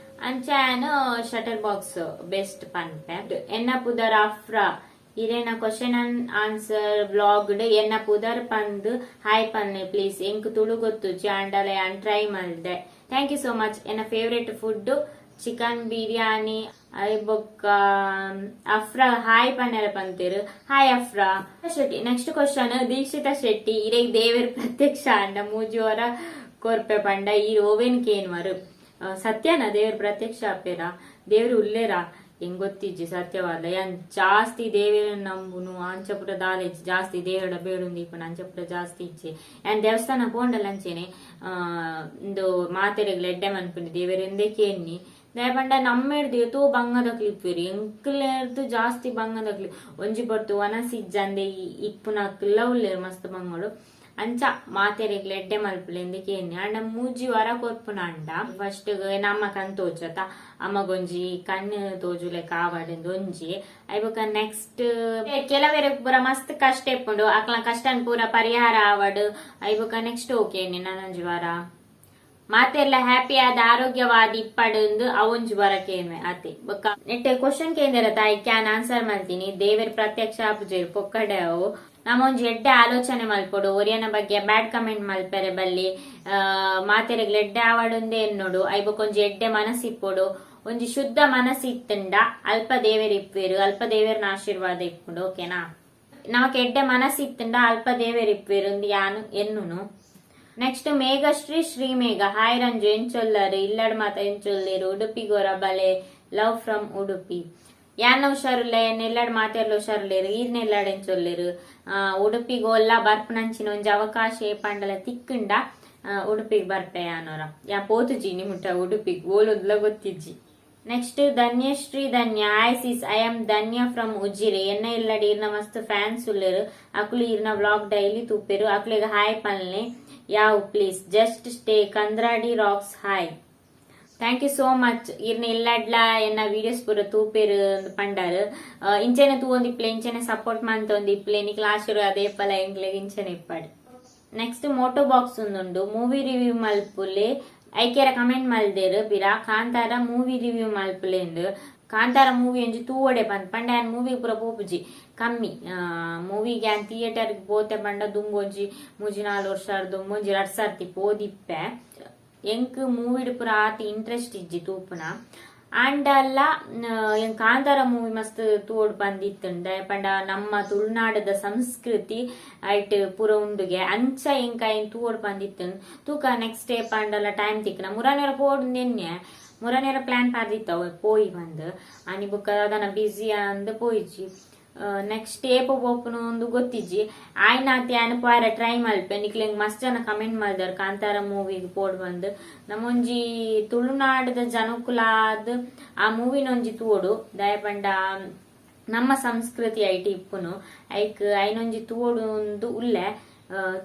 ಅಂಚ ಯಾನ್ ಶಟರ್ ಬಾಕ್ಸ್ ಬೆಸ್ಟ್ ಪನ್ಪೆ. ಎನ್ನ ಪುದರ್ Afra. ಇರೇನ question and answer vlog ಎನ್ನ ಪುದರ್ ಪಂದ್ ಹಾಯ್ ಪನ್ನೆ ಪ್ಲೀಸ್. ಎಂಕ್ ತುಳು ಗೊತ್ತುಜ್ಜಿ, ಆಂಡಲ ಯಾನ್ ಟ್ರೈ ಮಲ್ದೆ. Thank you so much. ಎನ್ನ favourite food chicken biryani. I ಬೊಕ್ಕ ಅಫ್ರಾ ಹಾಯ್ ಪನ್ನೆರ ಪಂತೇರು. Hi Afra Shetty. Next question Dikshita Shetty. ಇರೆಗ್ ದೇವೆರ್ ಪ್ರತ್ಯಕ್ಷ ಅಂಡ ಮೂಜಿ ವರ ಕೊರ್ಪೆ ಪಂಡ ಈ ಓವೆನ್ ಕೇನ್ವರು? ಸತ್ಯನ ದೇವ್ರ ಪ್ರತ್ಯಕ್ಷ ಆಪೇರ? ದೇವ್ರು ಉಲ್ಲೇರಾ? ಹೆಂಗ್ ಗೊತ್ತಿಜ್ಜಿ ಸತ್ಯವಾದ. ಯಾನ್ ಜಾಸ್ತಿ ದೇವೆರನ್ ನಂಬುನು ಅಂಚಪುಟ ದಾಲ ಇಜ್ಜಿ. ಜಾಸ್ತಿ ದೇವರ ಬೇಡುಂದು ಇಪ್ಪುನ ಅಂಚಪುಟ ಜಾಸ್ತಿ ಇಜ್ಜಿ. ಯಾನ್ ದೇವಸ್ಥಾನ ಪೋಂಡಲ ಅಂಚೆನೆ ಇಂದು ಮಾತೆರೆಗ್ಲ ಎಡ್ಡೆ ಮನ್ಪುನಿ ದೇವೆರೆಂದೇ ಕೇನ್ನಿ. ದಾಯೆ ಪಂಡ ನಮ್ಮೆಡ್ದು ಏತೋ ಬಂಗದಕ್ಲು ಇಪ್ಪುವೆರ್, ಎಂಕ್ಲೆರ್ದ್ ಜಾಸ್ತಿ ಬಂಗದಕ್ಲು. ಒಂಜಿ ಪೊರ್ತು ವನಸ್ ಇಜ್ಜಂದೆ ಇಪ್ಪುನಕ್ಲ ಉಲ್ಲೆರ್ ಮಸ್ತ್ ಬಂಗೋಡು. ಅಂಚ ಮಾತೆರೆಗ್ಲ ಎಡ್ಡೆ ಮಲ್ಪುಲೆ ಕೇನ್ನಿ. ಅಂಡ ಮೂಜಿ ವರ ಕೊರ್ಪುನ ಅಂಡ ಫಸ್ಟ್ ನಮ್ಮ ಕಣ್ ತೋಜತ, ಅಮ್ಮಗೊಂಜಿ ಕಣ್ಣು ತೋಜುಲೆಕ ಆವಡ್ ಒಂಜಿ. I ಬೊಕ್ಕ ನೆಕ್ಸ್ಟ್ ಕೆಲವೆರೆಗ್ ಪೂರ ಮಸ್ತ್ ಕಷ್ಟ ಇಪ್ಪುಂಡು, ಅಕ್ಲ ಕಷ್ಟನ್ ಪೂರ ಪರಿಹಾರ ಆವಡ್. I ಬೊಕ್ಕ ನೆಕ್ಸ್ಟ್ ಓಕೆ ನನೊಂಜಿ ವಾರ. ಮಾತೆರ್ಲ ಹ್ಯಾಪಿ ಆದ್ ಆರೋಗ್ಯವಾದ್ ಇಪ್ಪಡ್ ಅವೊಂಜಿ ವರ ಕೇನ್ವೆ ಆತೆ. ಬೊಕ್ಕ ನೆಟ್ಟೆ ಕ್ವಶನ್ ಕೇಂದ್ರ ತಾಯಿ can answer ಮಲ್ತೀನಿ. ದೇವೆರ್ ಪ್ರತ್ಯಕ್ಷ ಆಪುಜೆರ್, ಪೊಕ್ಕಡೆ ಅವು. ನಮ ಒಂಜಿ ಎಡ್ಡೆ ಆಲೋಚನೆ ಮಲ್ಪೊಡು, ಒರಿಯನ ಬಗ್ಗೆ ಬ್ಯಾಡ್ ಕಮೆಂಟ್ ಮಲ್ಪೆರೆ ಬಲ್ಲಿ, ಮಾತೆರೆಗ್ ಎಡ್ಡೆ ಆವಡುಂದೇ ಎನ್ನೋಡು. I ಬೊಕ್ಕ ಒಂಜಿ ಎಡ್ಡೆ ಮನಸ್ಸಿಪ್ಪೊಡು. ಒಂಜಿ ಶುದ್ಧ ಮನಸ್ಸು ಇತ್ತುಂಡ ಅಲ್ಪ ದೇವೆರ್ ಇಪ್ಪುವೆರ್, ಅಲ್ಪ ದೇವೆರ್ನ ಆಶೀರ್ವಾದ ಇಪ್ಪುಂಡು, ಓಕೆನಾ? ನಮಕ್ ಎಡ್ಡೆ ಮನಸ್ಸು ಇತ್ತುಂಡ ಅಲ್ಪ ದೇವೆರ್ ಇಪ್ಪುವೆರ್ ಉಂದು ಯಾನ್ ಎನ್ನುನು. ನೆಕ್ಸ್ಟ್ ಮೇಘಶ್ರೀ ಶ್ರೀಮೇಘ, ಹಾಯ್ ರಂಜು, ಎಂಚೊಲ್ಲರು? ಇಲ್ಲಡ್ ಮಾತ ಎಂಚೊಲ್ಲೇರು? ಉಡುಪಿ ಗೋರ ಬಲೆ, ಲವ್ ಫ್ರಮ್ ಉಡುಪಿ. ಯಾನ್ ಹುಷಾರುಲ್ಲ, ನೆಲ್ಲಡ್ ಮಾತೆರ್ಲ ಹುಷಾರುಲ್ಲೇರು. ಈರ್ ನೆಲ್ಲಡ್ ಎಂಚೊಲ್ಲೇರು? ಉಡುಪಿಗೋಲ್ಲ ಬರ್ಪುನಂಚಿನ ಒಂಜಿ ಅವಕಾಶ ಪಂಡಲ ತಿಕ್ಕುಂಡ ಉಡುಪಿಗೆ ಬರ್ಪೆ ಯಾನೋರ. ಯಾ ಪೋತುಜಿ ನಿಮುಟ ಉಡುಪಿಗ್, ಓಲುಂದ್ಲ ಗೊತ್ತಿಜ್ಜಿ. Next Dhanyashree Dhanya, "Hi sis, I am Dhanya from Ujire. ಎನ್ನ ಇಲ್ಲಡ್ ಈರ್ನ ಮಸ್ತ್ ಫ್ಯಾನ್ಸ್ ಉಲ್ಲೆರ್. ಅಕುಲು ಈರ್ನ ವ್ಲಾಗ್ ಡೈಲಿ ತೂಪೆರು. ಅಕ್ಲೆಗ್ ಹಾಯ್ ಪನ್ಲೆ ಯಾವ್ please. Just stay Kandradi rocks. Hi." Thank you so much. ಇರ್ನ ಇಲ್ಲಡ್ಲ ಎನ್ನ ವಿಡಿಯೋಸ್ ಪೂರ ತೂಪೆರ್ ಪಂಡಾರ್. ಇಂಚೆನೆ ತೂವೊಂದಿಪ್ಲೆ, ಇಂಚೆನೆ ಸಪೋರ್ಟ್ ಮಂತೊಂದಿಪ್ಲೆ. ನಿಕ್ಲ ಆಶೀರ್ವಾದ ಏಪಲ ಎಂಕ್ಲೆಗ್ ಇಂಚೆನೆ ಇಪ್ಪಡ್. ನೆಕ್ಸ್ಟ್ ಮೋಟೋ ಬಾಕ್ಸ್ ಉಂದುಂಡು. ಮೂವಿ ರಿವ್ಯೂ ಮಲ್ಪುಲೆ. ಐಕೇರ ಕಮೆಂಟ್ ಮಲ್ದೇರು ಬಿರಾ, ಕಾಂತಾರ ಮೂವಿ ರಿವ್ಯೂ ಮಲ್ಪುಲೆ. ಕಾಂತಾರ ಮೂವಿ ಒಂಜಿ ತೂವಡೆ ಪಂದ್ ಪಂಡ ಯಾನ್ ಮೂವಿ ಪೂರ ಪೋಪುಜಿ, ಕಮ್ಮಿ. ಮೂವಿಗೆ ಯಾನ್ ಥಿಯೇಟರ್ ಪೋತೆ ಪಂಡ ದುಂಬು ಒಂಜಿ 3-4 ವರ್ಷ ದುಂಬು ಒಂಜಿ 2 ಸರ್ತಿ ಪೋದಿಪ್ಪೆ. ಎಂಕ್ ಮೂವಿಡ್ ಪೂರ ಆತ್ ಇಂಟ್ರೆಸ್ಟ್ ಇಜ್ಜಿ ತೂಪುನ. ಆಂಡಲ್ಲ ಎಂಕ್ ಕಾಂತಾರ ಮೂವಿ ಮಸ್ತ್ ತೂವೊಡು ಪಂದಿತ್ತುಂಡ. ಪಂಡ ನಮ್ಮ ತುಳುನಾಡದ ಸಂಸ್ಕೃತಿ ಐಟ್ ಪೂರ ಉಂಡುಗೆ, ಅಂಚ ಎಂಕ್ ಐನ್ ತೂವೊಡು ಪಂದಿತ್ತುಂಡು. ತೂಕ, ನೆಕ್ಸ್ಟ್ ಡೇ ಪಂಡಲ ಟೈಮ್ ತಿಕ್ಕನ ಮುರಾನೇರ ಪೋಡು ಎನ್ನೆ. ಮುರಾನೇರ ಪ್ಲಾನ್ ಪಾರ್ದಿತ್ತವ ಪೋಯಿ ಬಂದ್ ಅನಿ ಬೊಕ್ಕ ಅದನ್ನ ಬಿಸಿ ಅಂದ್ ಪೋಯಿಜಿ. ನೆಕ್ಸ್ಟ್ ಏಪ ಪೋಪುನು ಒಂದು ಗೊತ್ತಿಜ್ಜಿ. ಆಯ್ನಾತೆ ಯಾನ್ ಪೋಯರ ಟ್ರೈ ಮಲ್ಪೆ. ನಿಕ್ಲೆಗ್ ಮಸ್ತ್ ಜನ ಕಮೆಂಟ್ ಮಲ್ದಾರ್ ಕಾಂತಾರ ಮೂವಿಗ್ ಪೋಡ್ ಬಂದ್. ನಮ್ಮೊಂಜಿ ತುಳುನಾಡದ ಜನಕುಲಾದ್ ಆ ಮೂವಿನೊಂಜಿ ತೂವೊಡು. ದಾಯೆ ಪಂಡ ನಮ್ಮ ಸಂಸ್ಕೃತಿ ಐಟ್ ಇಪ್ಪುನು. ಐಕ್ ಐನೊಂಜಿ ತೂವೊಡು ಉಂದು ಉಲ್ಲೆ.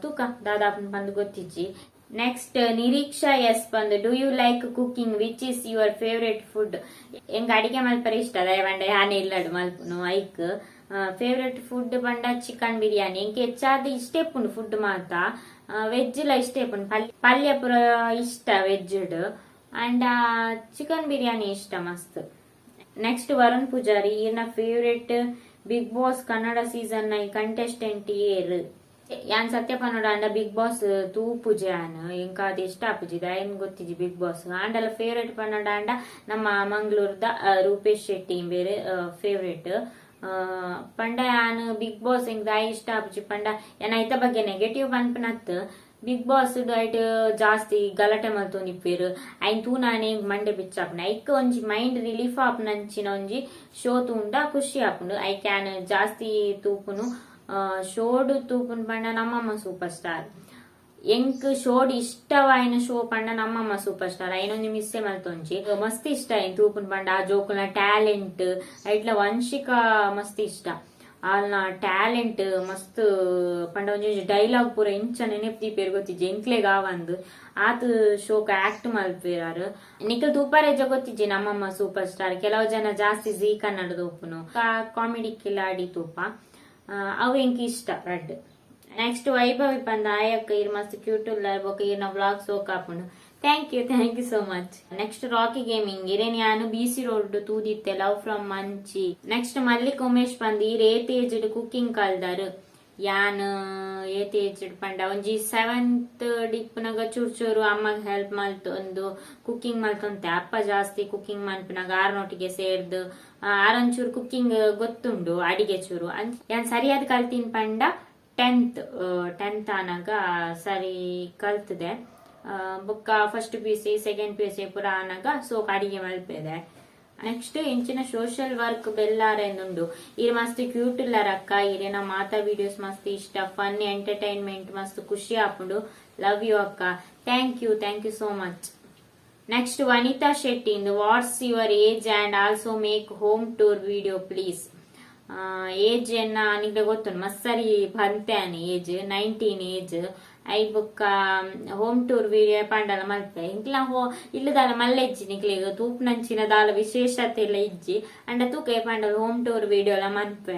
ತೂಕ, ದಾದಾಪುಂಡು ಪಂದ್ ಗೊತ್ತಿಜ್ಜಿ. ನೆಕ್ಸ್ಟ್ ನಿರೀಕ್ಷಾ ಎಸ್ ಬಂದು, "Do you like cooking? Which is your favourite food?" ಎಂಕ್ ಅಡಿಗೆ ಮಲ್ಪರೆ ಇಷ್ಟ. ದಾಯೆ ಪಂಡ ಯಾನೆ ಇಲ್ಲಡು ಮಲ್ಪುನು. ಐಕ್ ಫೇವ್ರೆಟ್ ಫುಡ್ ಪಂಡ ಚಿಕನ್ ಬಿರಿಯಾನಿ. ಎಂಕ್ ಹೆಚ್ಚಾದ್ ಇಷ್ಟ ಇಪ್ಪುಂಡು ಫುಡ್ ಮಾತ. ವೆಜ್ ಲ ಇಷ್ಟ ಇಪ್ಪುಂಡು. ಪಲ್ಯ ಪಲ್ಯ ಪೂರ ಇಷ್ಟ ವೆಜ್. ಅಂಡ್ ಚಿಕನ್ ಬಿರಿಯಾನಿ ಇಷ್ಟ ಮಸ್ತ್. ನೆಕ್ಸ್ಟ್ ವರುಣ್ ಪೂಜಾರಿ, ಈರ್ನ favourite big boss Kannada season 9 contestant ಏರ್? ಯಾನ್ ಸತ್ಯ ಪನೋಡ ಅಂಡ ಬಿಗ್ ಬಾಸ್ ತೂಪುಜೆ ಯಾನ್. ಎಂಕ ಅದು ಇಷ್ಟ ಆಪುಜಿ, ದಾಯೆನ್ ಗೊತ್ತಿಜಿ ಬಿಗ್ ಬಾಸ್. ಆಂಡಲ ಫೇವ್ರೆಟ್ ಪನ್ನಡ ಅಂಡ ನಮ್ಮ ಮಂಗಳೂರ್ದ ರೂಪೇಶ್ ಶೆಟ್ಟಿ ಬೇರೆ ಫೇವ್ರೆಟ್. ಪಂಡ ಯಾನ್ ಬಿಗ್ ಬಾಸ್ ಎಂಕ್ ದಾಯ ಇಷ್ಟ ಆಪುಜಿ ಪಂಡ, ಯಾನ್ ಐತ ಬಗ್ಗೆ ನೆಗೆಟಿವ್ ಪನ್ಪುನತ್. ಬಿಗ್ ಬಾಸ್ ಐಟ್ ಜಾಸ್ತಿ ಗಲಾಟೆ ಮಲ್ತೊಂದಿಪ್ಪೆರ್. ಐನ್ ತೂನಾನೆ ಮಂಡೆ ಬಿಚ್ಚಾಪುಂಡು. ಐಕ್ ಒಂಜಿ ಮೈಂಡ್ ರಿಲೀಫ್ ಆಪುನಂಚಿನ ಒಂಜಿ ಶೋ ತೂಂಡ ಖುಷಿ ಆಪುಂಡು. ಐಕ್ ಯಾನ್ ಜಾಸ್ತಿ ತೂಪುನು ಶೋಡು ತೂಪುನು ಪಂಡ ನಮ್ಮಮ್ಮ ಸೂಪರ್ ಸ್ಟಾರ್. ಎಂಕ್ ಶೋಡ್ ಇಷ್ಟವಾಯಿನ ಶೋ ಪಂಡ ನಮ್ಮಮ್ಮ ಸೂಪರ್ ಸ್ಟಾರ್. ಐನೊಂಜಿ ಮಿಸ್ಸೆ ಮಲ್ತೊಂಜಿ. ಮಸ್ತ್ ಇಷ್ಟ ಐನ್ ತೂಪುನ್ ಪಂಡ ಆ ಜೋಕುಲ್ನ ಟ್ಯಾಲೆಂಟ್. ಐಟ್ಲ ವಂಶಿಕಾ ಮಸ್ತ್ ಇಷ್ಟ. ಆಲ್ನ ಟ್ಯಾಲೆಂಟ್ ಮಸ್ತ್ ಪಂಡ ಒಂಜಿ ಡೈಲಾಗ್ ಪೂರ ಇಂಚ ನೆನಪು ದೀಪೇರ್ ಗೊತ್ತಿಜ್ಜಿ, ಎಂಕ್ಲೆಗ್ ಆವಂದ್. ಆತ್ ಶೋಕ್ ಆಕ್ಟ್ ಮಲ್ಪೇರಾರು. ನಿಕಲ್ ತೂಪಾರೆಜ ಗೊತ್ತಿಜ್ಜಿ ನಮ್ಮಮ್ಮ ಸೂಪರ್ ಸ್ಟಾರ್. ಕೆಲವು ಜನ ಜಾಸ್ತಿ ಜೀ ಕನ್ನಡ ತೂಪುನು, ಕಾಮಿಡಿ ಕಿಲಾಡಿ ತೂಪ. ಅವು ಎಂಕ್ ಇಷ್ಟ ರಡ್ಡ್. ನೆಕ್ಸ್ಟ್ ವೈಭವಿ ಪಂದ, ಆಯಕ್ಕ ಇರ್ ಮಸ್ತ್ ಕ್ಯೂಟ್ ಉಲ್ಲ ಬೊಕ ಇರ್ನ ವ್ಲಾಗ್ ಸೋಕ್ ಆಪುಂಡು. Thank you, thank you so much. Next rakhi gaming, ಇರೇನ್ ಯಾನು ಬಿ ಸಿ ರೋಡ್ ತೂದಿತ್ತೆ. Love from Manchi. Next Malik Umesh ಪಂದ್, ಇರ್ ಏತ್ ಏಜ್ ಕುಕಿಂಗ್ ಕಲ್ದಾರ್? ಯಾನ್ ಏತ್ ಏಜ್ ಪಂಡ ಒಂಜಿ ಸೆವೆಂತ್ ಡಿಪ್ಪುನಗ ಚೂರ್ ಚೂರು ಅಮ್ಮಗ್ ಹೆಲ್ಪ್ ಮಲ್ತೊಂದು ಕುಕಿಂಗ್ ಮಲ್ತೊಂತೆ. ಅಪ್ಪ ಜಾಸ್ತಿ ಕುಕಿಂಗ್ ಮನ್ಪುನಾಗ ಆರ್ನೊಟ್ಟಿಗೆ ಸೇರ್ದು ಆರೊಂಚೂರು ಕುಕಿಂಗ್ ಗೊತ್ತುಂಡು ಅಡಿಗೆ ಚೂರು. ಯಾನ್ ಸರಿಯಾದ ಕಲ್ತಿನ್ ಪಂಡ ಟೆಂತ್. ಟೆಂತ್ ಆನಾಗ ಸರಿ ಕಲ್ತದೆ. ಬೊಕ್ಕ ಫಸ್ಟ್ ಪಿಯುಸಿ, ಸೆಕೆಂಡ್ ಪಿಯುಸಿ ಪೂರ ಆನಾಗ ಸೋಕ್ ಅಡಿಗೆ ಮಲ್ಪೆದೆ. ನೆಕ್ಸ್ಟ್ ಇಂಚಿನ ಸೋಷಿಯಲ್ ವರ್ಕ್ ಬೆಲ್ಲಾರೆಂದುಂಡು. ಇರ್ ಮಸ್ತ್ ಕ್ಯೂಟ್ ಅಕ್ಕ. ಇರೇನ ಮಾತಾ ವಿಡಿಯೋಸ್ ಮಸ್ತ್ ಇಷ್ಟ. ಫನ್ ಎಂಟರ್ಟೈನ್ಮೆಂಟ್, ಮಸ್ತ್ ಖುಷಿ ಆಪುಂಡು. ಲವ್ you ಅಕ್ಕ. Thank you, thank you so much. Next Vanitha Shetty ಇಂದು, "What's your age and also make home tour video please." Age ಎನ್ನ ನಿಂಗೆ ಗೊತ್ತುಂಟು, ಮಸ್ತ್ ಸರಿ ಬಂತೆ ಅನಿ. Age 19 age. I ಬೊಕ್ಕ ಹೋಮ್ ಟೂರ್ ವಿಡಿಯೋ ಪಂಡಲ ಮಲ್ಪೆ. ಇಂಕ್ಲ ಹೋ ಇಲ್ಲದಾಲ ಮಲ್ಲೆಜ್ಜಿ. ನಿಕ್ಲೆಗ್ ತೂಪ್ನಂಚಿನ ದಾಲ ವಿಶೇಷತೆ ಎಲ್ಲ ಇಜ್ಜಿ. ಅಂಡ ತೂಕ, ಪಂಡಲ ಹೋಮ್ ಟೂರ್ ವಿಡಿಯೋ ಎಲ್ಲ ಮನ್ಪೆ.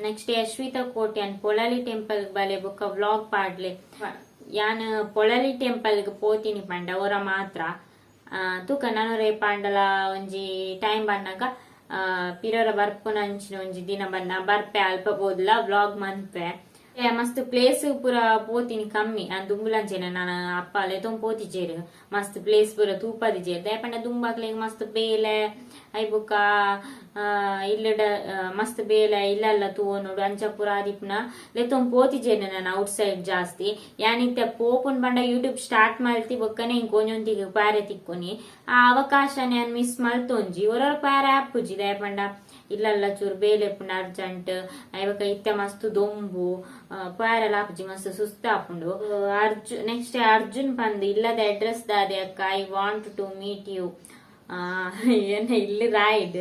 ನೆಕ್ಸ್ಟ್ ಯಶ್ವಿತಾ ಕೋಟ್ಯಾನ್, ಪೊಳಲಿ ಟೆಂಪಲ್ ಬಲೆ ಬೊಕ್ಕ ವ್ಲಾಗ್ ಪಾಡ್ಲೆ. ಯಾನ್ ಪೊಳಲಿ ಟೆಂಪಲ್ಗ್ ಪೋತಿನಿ ಪಂಡ ಒರ ಮಾತ್ರ. ತೂಕ ನನೊರ ಏಪಾಂಡಲ ಒಂಜಿ ಟೈಮ್ ಬನ್ನಗ ಪಿರೊರ ಬರ್ಪುನಂಚಿನ ಒಂಜಿ ದಿನ ಬನ್ನ ಬರ್ಪೆ, ಅಲ್ಪ ಪೋದುಲ ವ್ಲಾಗ್ ಮನ್ಪೆ. ಮಸ್ತ್ ಪ್ಲೇಸ್ ಪೂರ ಪೋತಿನಿ ಕಮ್ಮಿ. ದುಂಬುಲಂಚೆನೆ ನಾನು ಅಪ್ಪ ಲೆತೊಂದು ಪೋತಿಜೆರ್, ಮಸ್ತ್ ಪ್ಲೇಸ್ ಪೂರ ತೂಪದಿಜೆರ್. ದಾಯೆ ಪಂಡ ದುಂಬಾಕ್ಲೆಗ್ ಮಸ್ತ್ ಬೇಲೆ ಐಬುಕ ಬೊಕ್ಕ ಇಲ್ಲಡ ಮಸ್ತ್ ಬೇಲೆ ಇಲ್ಲಲ್ಲ ತೂವೊನೊಡು ಅಂಚ ಪೂರ ಆದಿಪ್ಪುನ ಲೆತೊಂದು ಪೋತಿಜೆರ್ ನಾನು ಔಟ್ ಸೈಡ್ ಜಾಸ್ತಿ. ಯಾನ್ ಇತ್ತೆ ಪೋಪುನ್ ಪಂಡ ಯೂಟ್ಯೂಬ್ ಸ್ಟಾರ್ಟ್ ಮಲ್ತಿ ಬೊಕ್ಕನೆ ಇಂಕ್ ಒಂಜೊಂತಿಗ್ ಪಾರೆ ತಿಕ್ಕೊನಿ. ಆ ಅವಕಾಶ ಯಾನ್ ಮಿಸ್ ಮಲ್ತೊಂಜಿ. ಒರೊರ ಪಾರೆ ಆಪುಜಿ, ದಾಯೆ ಪಂಡ ಇಲ್ಲಲ್ಲ ಚೂರು ಬೇಲೆ ಇಪ್ಪುಂಡು ಅರ್ಜೆಂಟ್. ಐಬೊಕ ಇತ್ತೆ ಮಸ್ತ್ ದೊಂಬು, ಪಾರೆಲ ಆಪುಜಿ, ಮಸ್ತ್ ಸುಸ್ತು ಆಪುಂಡು. ಅರ್ಜುನ್ ನೆಕ್ಸ್ಟ್ ಅರ್ಜುನ್ ಪಂದ್ ಇಲ್ಲದ ಅಡ್ರೆಸ್ ದಾದೆ ಅಕ್ಕ, I want to meet you. ಎನ್ನ ಇಲ್ಲಿ ರಾಯ್ಡ್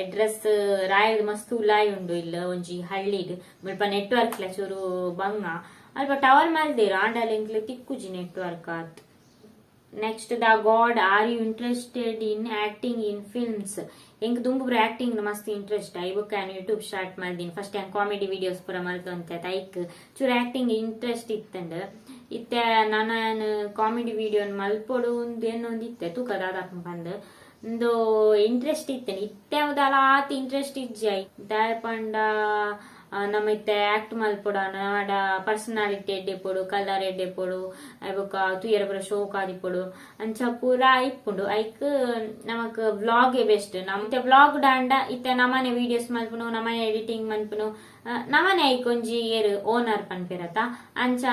ಅಡ್ರೆಸ್, ರಾಯ್ಡ್ ಮಸ್ತ್ ಉಲಾಯಿ ಉಂಡು ಇಲ್ಲ ಒಂಜಿ ಹಳ್ಳಿಡ್. ಮುಲ್ಪ ನೆಟ್ವರ್ಕ್ ಲ ಚೂರು ಬಂಗ, ಅಲ್ಪ ಟವರ್ ಮಲ್ದೇರು ಆಂಡಲ ಎಂಕ್ಲೆ ತಿಕ್ಕುಜಿ ನೆಟ್ವರ್ಕ್ ಆತ್. Next the god, are you interested in acting in films? ಎಂಕ್ ದುಂಬು ಆಕ್ಟಿಂಗ್ ಮಸ್ತ್ ಇಂಟ್ರೆಸ್ಟ್. I ಬೊಕ್ಕ ಯಾನ್ ಯೂಟ್ಯೂಬ್ ಸ್ಟಾರ್ಟ್ ಮಲ್ದಿನಿ. ಫಸ್ಟ್ ಯಾನ್ ಕಾಮಿಡಿ ವಿಡಿಯೋಸ್ ಪೂರ ಮಲ್ತೊಂತೆ, ಐಕ್ ಚೂರು ಆಕ್ಟಿಂಗ್ ಇಂಟ್ರೆಸ್ಟ್ ಇತ್ತಂಡ್. ಇತ್ತೆ ನಾನು ಕಾಮಿಡಿ ವಿಡಿಯೋ ಮಲ್ಪೊಡು ಉಂದು ಎನ್ನೊಂದು ಇತ್ತೆ, ತೂಕ ದಾದಪ್ಪ ಪಂದ್. ಉಂದು ಇಂಟ್ರೆಸ್ಟ್ ಇತ್ತೇನೆ, ಇತ್ತೆ ದಾಲ ಆತ್ ಇಂಟ್ರೆಸ್ಟ್ ಇಜ್ಜಿ. ದಾಯೆ ಪಂಡ ನಮ್ಮ ಇತ್ತೆ ಆಕ್ಟ್ ಮಲ್ಪೊಡು ನಡ ಪರ್ಸನಾಲಿಟಿ ಎಡ್ಡೆ ಇಪ್ಪೊಡು, ಕಲರ್ ಎಡ್ಡೆ ಇಪ್ಪೊಡು, ಬೊಕ್ಕ ತೂಯೆರೆ ಪೂರ ಶೋಕ್ ಆದಿಪ್ಪೊಡು, ಅಂಚ ಪೂರ ಇಪ್ಪುಂಡು. ಐಕ್ ನಮಕ್ ವ್ಲಾಗ್ ಬೆಸ್ಟ್. ನಮ್ ವ್ಲಾಗ್ ಡಾಂಡ ಇತ್ತೆ ನಮನೆ ವಿಡಿಯೋಸ್ ಮಲ್ಪುನು, ನಮನೆ ಎಡಿಟಿಂಗ್ ಮನ್ಪುನು, ನಮನೆ ಐಕ್ ಒಂಜಿ ಏರ್ ಓನರ್ ಪನ್ಪೆರತ, ಅಂಚ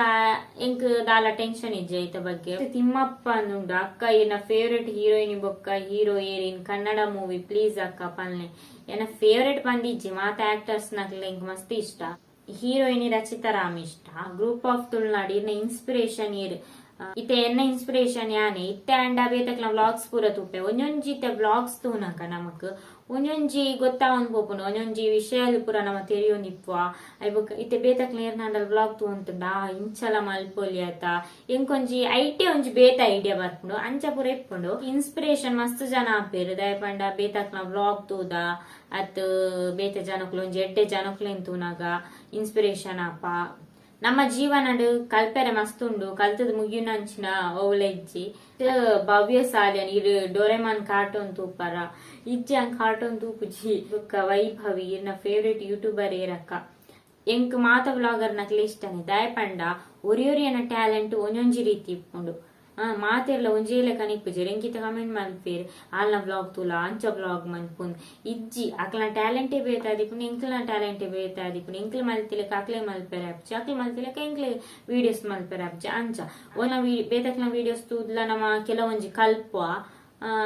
ಎಂಕ್ ದಾಲ ಟೆನ್ಷನ್ ಇಜ್ಜೆ ಐತ ಬಗ್ಗೆ. ತಿಮ್ಮಪ್ಪ ಅಂದುಂಡು, ಅಕ್ಕ ಎನ್ನ ಫೇವರೆಟ್ ಹೀರೋಯಿನ್ ಬೊಕ್ಕ ಹೀರೋ ಏರ್ ಇನ್ ಕನ್ನಡ ಮೂವಿ, ಪ್ಲೀಸ್ ಅಕ್ಕ ಪನ್ಲೆ. ಎನ್ನ ಫೇವರೆಟ್ ಪಂದಿಜ್ಜಿ, ಮಾತ ಆಕ್ಟರ್ಸ್ ನಕ್ಲೆ ಎಂಕ್ ಮಸ್ತ್ ಇಷ್ಟ. ಹೀರೋಯಿನ್ ರಚಿತಾ ರಾಮ್ ಇಷ್ಟ. ಗ್ರೂಪ್ ಆಫ್ ತುಳುನಾಡು ಇರ್ನ ಇನ್ಸ್ಪಿರೇಷನ್ ಏರ್? ಇತ್ತೆ ಎನ್ನ ಇನ್ಸ್ಪಿರೇಷನ್ ಯಾನೆ. ಇತ್ತೆ ಅಂಡ ಬೇತಕ್ಲ ವ್ಲಾಗ್ಸ್ ಪೂರ ತೂಪೆ. ಒಂಜೊಂಜಿ ಇತ್ತೆ ವ್ಲಾಗ್ಸ್ ತೂನಕ ನಮಕ್ ಒಂಜೊಂಜಿ ಗೊತ್ತಾವೊಂದು ಪೋಪುಂಡು, ಒಂಜೊಂಜಿ ವಿಷಯ ಪೂರ ನಮ ತೆರಿಯೊಂದಿಪ್ಪುವ. I ಬೊಕ್ಕ ಇತ್ತೆ ಬೇತಕ್ಲ ಏರ್ನಾಂಡಲ ವ್ಲಾಗ್ ತೂಂತುಂಡ ಇಂಚಲ ಮಲ್ಪೊಲಿ ಆತ, ಎಂಕೊಂಜಿ ಐಟೆ ಒಂಜಿ ಬೇತ ಐಡಿಯಾ ಬರ್ಪುಂಡು, ಅಂಚ ಪೂರ ಇಪ್ಪುಂಡು. ಇನ್ಸ್ಪಿರೇಷನ್ ಮಸ್ತ್ ಜನ ಆಪೇರು. ದಾಯೆ ಪಂಡ ಬೇತಕ್ಲ ವ್ಲಾಗ್ ತೂದ ಅತ್ ಬೇತೆ ಜನಕ್ಲು ಒಂಜಿ ಎಡ್ಡೆ ಜನಕ್ಲೆನ್ ತೂನಗ ಇನ್ಸ್ಪಿರೇಷನ್ ಆಪ. ನಮ್ಮ ಜೀವನಡ್ ಕಲ್ಪೆರೆ ಮಸ್ತ್ ಉಂಡು, ಕಲ್ತದ ಮುಗಿಯುನಂಚಿನ ಓಲ ಇಜ್ಜಿ. ಭವ್ಯ ಸಾಲಿಯನ್ ಇರು ಡೋರೆಮಾನ್ ಕಾರ್ಟೂನ್ ತೂಪರ? ಇಜ್ಜಿ, ಅಂಗ್ ಕಾರ್ಟೂನ್ ತೂಪುಜಿ. ಬೊಕ್ಕ ವೈಭವಿ, ಇರ್ನ ಫೇವರೇಟ್ ಯೂಟ್ಯೂಬರ್ ಏರಕ್ಕ? ಎಂಕ್ ಮಾತ ವ್ಲಾಗರ್ ನಕ್ಲೆ ಇಷ್ಟನೆ. ದಾಯೆ ಪಂಡ ಒರಿಯೊರಿಯನ ಟ್ಯಾಲೆಂಟ್ ಒಂಜೊಂಜಿ ರೀತಿ ಇಪ್ಪುಂಡು. ಮಾತೆರ್ಲ ಒಂಜೇ ಲೆಕ್ಕ ಇಪ್ಪುಜೆರ್. ಎಂಕಿತ ಕಮೆಂಟ್ ಮಲ್ಪೇರ್, ಆಲ್ನ ವ್ಲಾಗ್ ತೂಲ, ಅಂಚ ವ್ಲಾಗ್ ಮನ್ಪುನ್. ಇಜ್ಜಿ, ಅಕ್ಲ್ನ ಟ್ಯಾಲೆಂಟೇ ಬೇತಾದಿಪ್ಪುಂಡು, ಎಂಕ್ಲ್ನ ಟ್ಯಾಲೆಂಟೇ ಬೇತಾದಿಪ್ಪುಂಡು. ಎಂಕ್ಲು ಮಲ್ತಿಲೆಕ್ಕ ಅಕ್ಲೆ ಮಲ್ಪೆರೆ ಆಪುಜಿ, ಅಕ್ಲೆ ಮಲ್ತಿಲೆಕ್ಕ ಎಂಕ್ಲೆ ವೀಡಿಯೋಸ್ ಮಲ್ಪೆರೆ ಆಪುಜಿ. ಅಂಚ ಓನ ಬೇತಕ್ನ ವೀಡಿಯೋಸ್ ತೂದ್ಲ ನಮ್ಮ ಕೆಲವೊಂಜಿ ಕಲ್ಪುವ.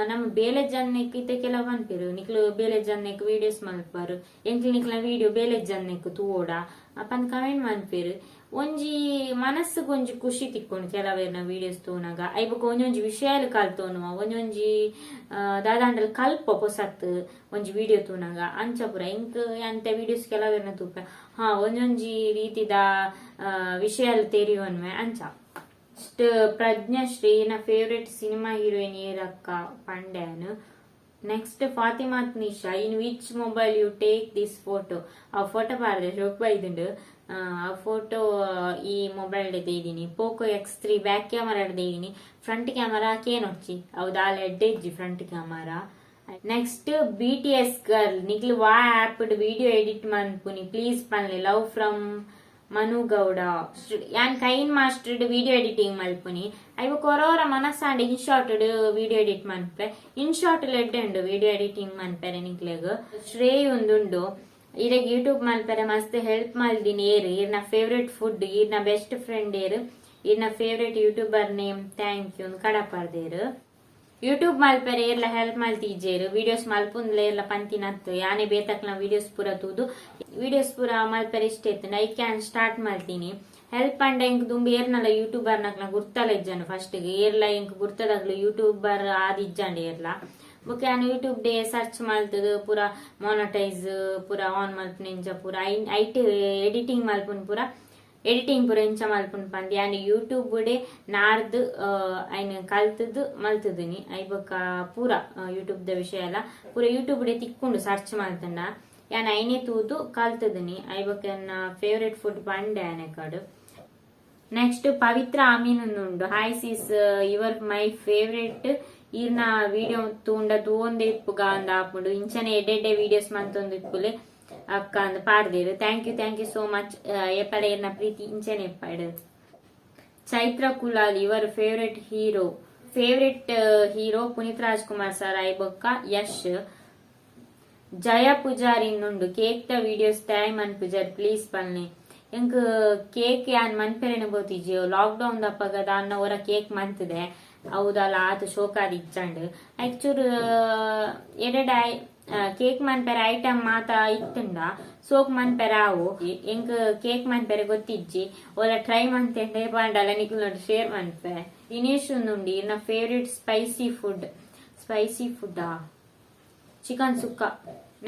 ನಮ್ಮ ಬೇಲೆ ಜನ್ನೆಕ್ ಇತ್ತೆ ಕೆಲವು ಪನ್ಪೆರ್, ನಿಕ್ಲು ಬೇಲೆ ಜನ್ನೆಕ್ ವೀಡಿಯೋಸ್ ಮಲ್ಪರು, ಎಂಕ್ಲು ನಿಕ್ಲ ವೀಡಿಯೋ ಬೇಲೆ ಜನ್ನೆಕ್ ತೂವೊಡ ಪಂದ್ ಕಮೆಂಟ್ ಮನ್ಪೆರ್. ಒಂಜಿ ಮನಸ್ಸುಗ್ ಒಂಜಿ ಖುಷಿ ತಿಕ್ಕೊಂಡು ಕೆಲವೇರ್ನ ವೀಡಿಯೋಸ್ ತೂನಗ. I ಬೊಕ ಒಂಜೊಂಜಿ ವಿಷಯಲು ಕಲ್ತೋನುವ, ಒಂಜೊಂಜಿ ದಾದಾಂಡಲ ಕಲ್ಪ ಪೊಸತ್ ಒಂಜಿ ವಿಡಿಯೋ ತೂನಗ. ಅಂಚ ಪೂರ ಎಂಕ್ ಅಂತೆ ವೀಡಿಯೋಸ್ ಕೆಲವೇರ್ನ ತೂಪೆ, ಹಾ ಒಂಜೊಂಜಿ ರೀತಿದ ವಿಷಯಲು ತೆರಿಯೋನ್ವೆ ಅಂಚ. ನೆಕ್ಸ್ಟ್ ಪ್ರಜ್ಞಶ್ರೀ, ನ ಫೇವರೇಟ್ ಸಿನಿಮಾ ಹೀರೋಯಿನ್ ಏರಕ್ಕ ಪಂಡ್ಯಾನ್. Next Fathimath Nisha, in which mobile you take this photo? ಆ ಫೋಟೋ ಪಾಡ್ದೆ, ಶೋಕ್ ಬೈದುಂಡು. ಆ ಫೋಟೋ ಈ ಮೊಬೈಲ್ ಇದ್ದೀನಿ, ಪೋಕೋ X3. Back camera ಇದ್ದೀನಿ, ಫ್ರಂಟ್ ಕ್ಯಾಮರಾ ಕೇನೊಚ್ಚಿ ಅವು ದಾಲ ಎಡ್ಡೆ ಇಜ್ಜಿ front camera. Next BTS girl, ನಿಕ್ಲು ವಾ ಆಪ್ ವಿಡಿಯೋ ಎಡಿಟ್ ಮನ್ಪುನಿ, ಪ್ಲೀಸ್ ಪನ್ಲೆ, ಲವ್ ಫ್ರಮ್ ಮನು ಗೌಡ. ಯಾನ್ ಕೈನ್ ಮಾಸ್ಟರ್ ವಿಡಿಯೋ ಎಡಿಟಿಂಗ್ ಮಲ್ಪುನಿ. ಐವ ಕೊರೋರ ಮನಸ್ಸಾಂಡ ಇನ್ ಶಾರ್ಟ್ ವಿಡಿಯೋ ಎಡಿಟ್ ಮನ್ಪೆ. ಇನ್ ಶಾರ್ಟ್ ಎಡ್ಡೆ ಉಂಡು ವಿಡಿಯೋ ಎಡಿಟಿಂಗ್ ಮನ್ಪೆರೆ ನಿಕ್ಲೆಗ್. ಶ್ರೇಯ್ ಒಂದುಂಡು, ಇರೆಗ್ ಯೂಟ್ಯೂಬ್ ಮಲ್ಪೆರೆ ಮಸ್ತ್ ಹೆಲ್ಪ್ ಮಲ್ದಿನಿ ಏರ್? ಈರ್ನ ಫೇವ್ರೆಟ್ ಫುಡ್? ಈರ್ನ ಬೆಸ್ಟ್ ಫ್ರೆಂಡ್ ಏರ್? ಈರ್ನ favourite YouTuber name? Thank you ಕಡಪಾರ್ದೇರು. ಯೂಟ್ಯೂಬ್ ಮಲ್ಪೆರೆ ಏರ್ಲ ಹೆಲ್ಪ್ ಮಲ್ತಿಜ್ಜೇರು, ವಿಡಿಯೋಸ್ ಮಲ್ಪುಂದ್ಲ ಏರ್ಲ ಪಂತಿನತ್ತು. ಯಾನೆ ಬೇತಕ್ಲ ವಿಡಿಯೋಸ್ ಪೂರ ತೂದು ವಿಡಿಯೋಸ್ ಪೂರ ಮಲ್ಪೆರೆ ಇಷ್ಟ ಇತ್ತು, I can start ಮಲ್ತೀನಿ. ಹೆಲ್ಪ್ ಪಂಡ ಎಂಕ್ ದುಂಬು ಏರ್ನಲ ಯೂಟ್ಯೂಬರ್ ನಕ್ಲ ಗುರ್ತಲ ಇಜ್ಜಂಡು. ಫಸ್ಟ್ ಏರ್ಲ ಎಂಕ್ ಗುರ್ತದಾಗ್ಲು ಯೂಟ್ಯೂಬರ್ ಆದಿಜ್ಜಂಡು ಏರ್ಲ. ಬೊಕ್ಕ ಯಾನ್ ಯೂಟ್ಯೂಬ್ ಡೇ ಸರ್ಚ್ ಮಲ್ತದು ಪೂರ ಮಾನಿಟೈಸ್ ಪೂರ ಆನ್ ಮಲ್ಪುನ ಇಂಚ ಪೂರ, ಐಟ್ ಎಡಿಟಿಂಗ್ ಮಲ್ಪುನ್ ಪೂರ, ಎಡಿಟಿಂಗ್ ಪೂರ ಇಂಚ ಮಲ್ಪುನ್ ಪಂದ್ ಯಾನ್ ಯೂಟ್ಯೂಬ್ ಡೇ ನಾಡ್ದು ಐನ್ ಕಲ್ತದ್ದು ಮಲ್ತದಿನಿ. I ಬೊಕ್ಕ ಪೂರ ಯೂಟ್ಯೂಬ್ ದ ವಿಷಯ ಎಲ್ಲ ಪೂರ ಯೂಟ್ಯೂಬ್ ಡೇ ತಿಕ್ಕೊಂಡು ಸರ್ಚ್ ಮಲ್ತಂಡ ಯಾನ್ ಐನೇ ತೂದು ಕಲ್ತದಿನಿ. I ಬೊಕ್ಕ ಎನ್ನ ಫೇವರೇಟ್ ಫುಡ್ ಪಂಡೆ ಆನೆ ಕಾಡು. ನೆಕ್ಸ್ಟ್ ಪವಿತ್ರ ಅಮೀನ್ ಉಂಡು. "Hi sis, you're my favourite. ಈರ್ನ ವಿಡಿಯೋ ತೂಂಡ ತೂವೊಂದೇ ಇಪ್ಪುಗ ಅಂದ ಆಪುಂಡು. ಇಂಚನೆ ಎಡ್ಡೆಡ್ಡೆ ವಿಡಿಯೋಸ್ ಮಂತೊಂದು ಇಪ್ಪುಲೆ ಅಕ್ಕ" ಅಂದ್ ಪಾಡ್ದೇರು. Thank you, thank you so much. ಏಪಲ ಈರ್ನ ಪ್ರೀತಿ ಇಂಚನೆ ಇಪ್ಪಡು. Chaitra Kulal, "Your favourite hero?" Favourite hero Puneeth Rajkumar sir, ಐಬೊಕ್ಕ Yash. ಜಯ ಪೂಜಾರಿ ಉಂಡು, "ಕೇಕ್ ದ ವಿಡಿಯೋಸ್ ದಾಯೆ ಮನ್ಪುಜರ್, ಪ್ಲೀಸ್ ಪನ್ಲೆ." ಎಂಕ್ ಕೇಕ್ ಯಾನ್ ಮನ್ಪೆರೆನ ಗೋತಿಜಿ. ಲಾಕ್ ಡೌನ್ ದಪ್ಪಗ ದಾನ್ನ ಒರ ಕೇಕ್ ಮಂತದೆ, ಹೌದಲ್ಲ? ಆತ ಶೋಕಾದ್ ಇಜ್ಜಂಡ್. ಐಕ್ ಚೂರು ಎಡೆಡೆ ಕೇಕ್ ಮನ್ಪೆರೆ ಐಟಮ್ ಮಾತ ಇತ್ತುಂಡ ಸೋಕ್ ಮನ್ಪೆರೆ ಆವು. ಎಂಕ್ ಕೇಕ್ ಮನ್ಪೆರೆ ಗೊತ್ತಿಜ್ಜಿ. ಓಲ ಟ್ರೈ ಮಂತೆಂಡೆ ಪಾಂಡಲ ನಿಕುಲ್ ನೋಡ್ ಶೇರ್ ಮನ್ಪೆ. ದಿನೇಶ್ ಉಂಡು, ಇನ್ನ favourite spicy food? Spicy food chicken ಸುಕ್ಕ.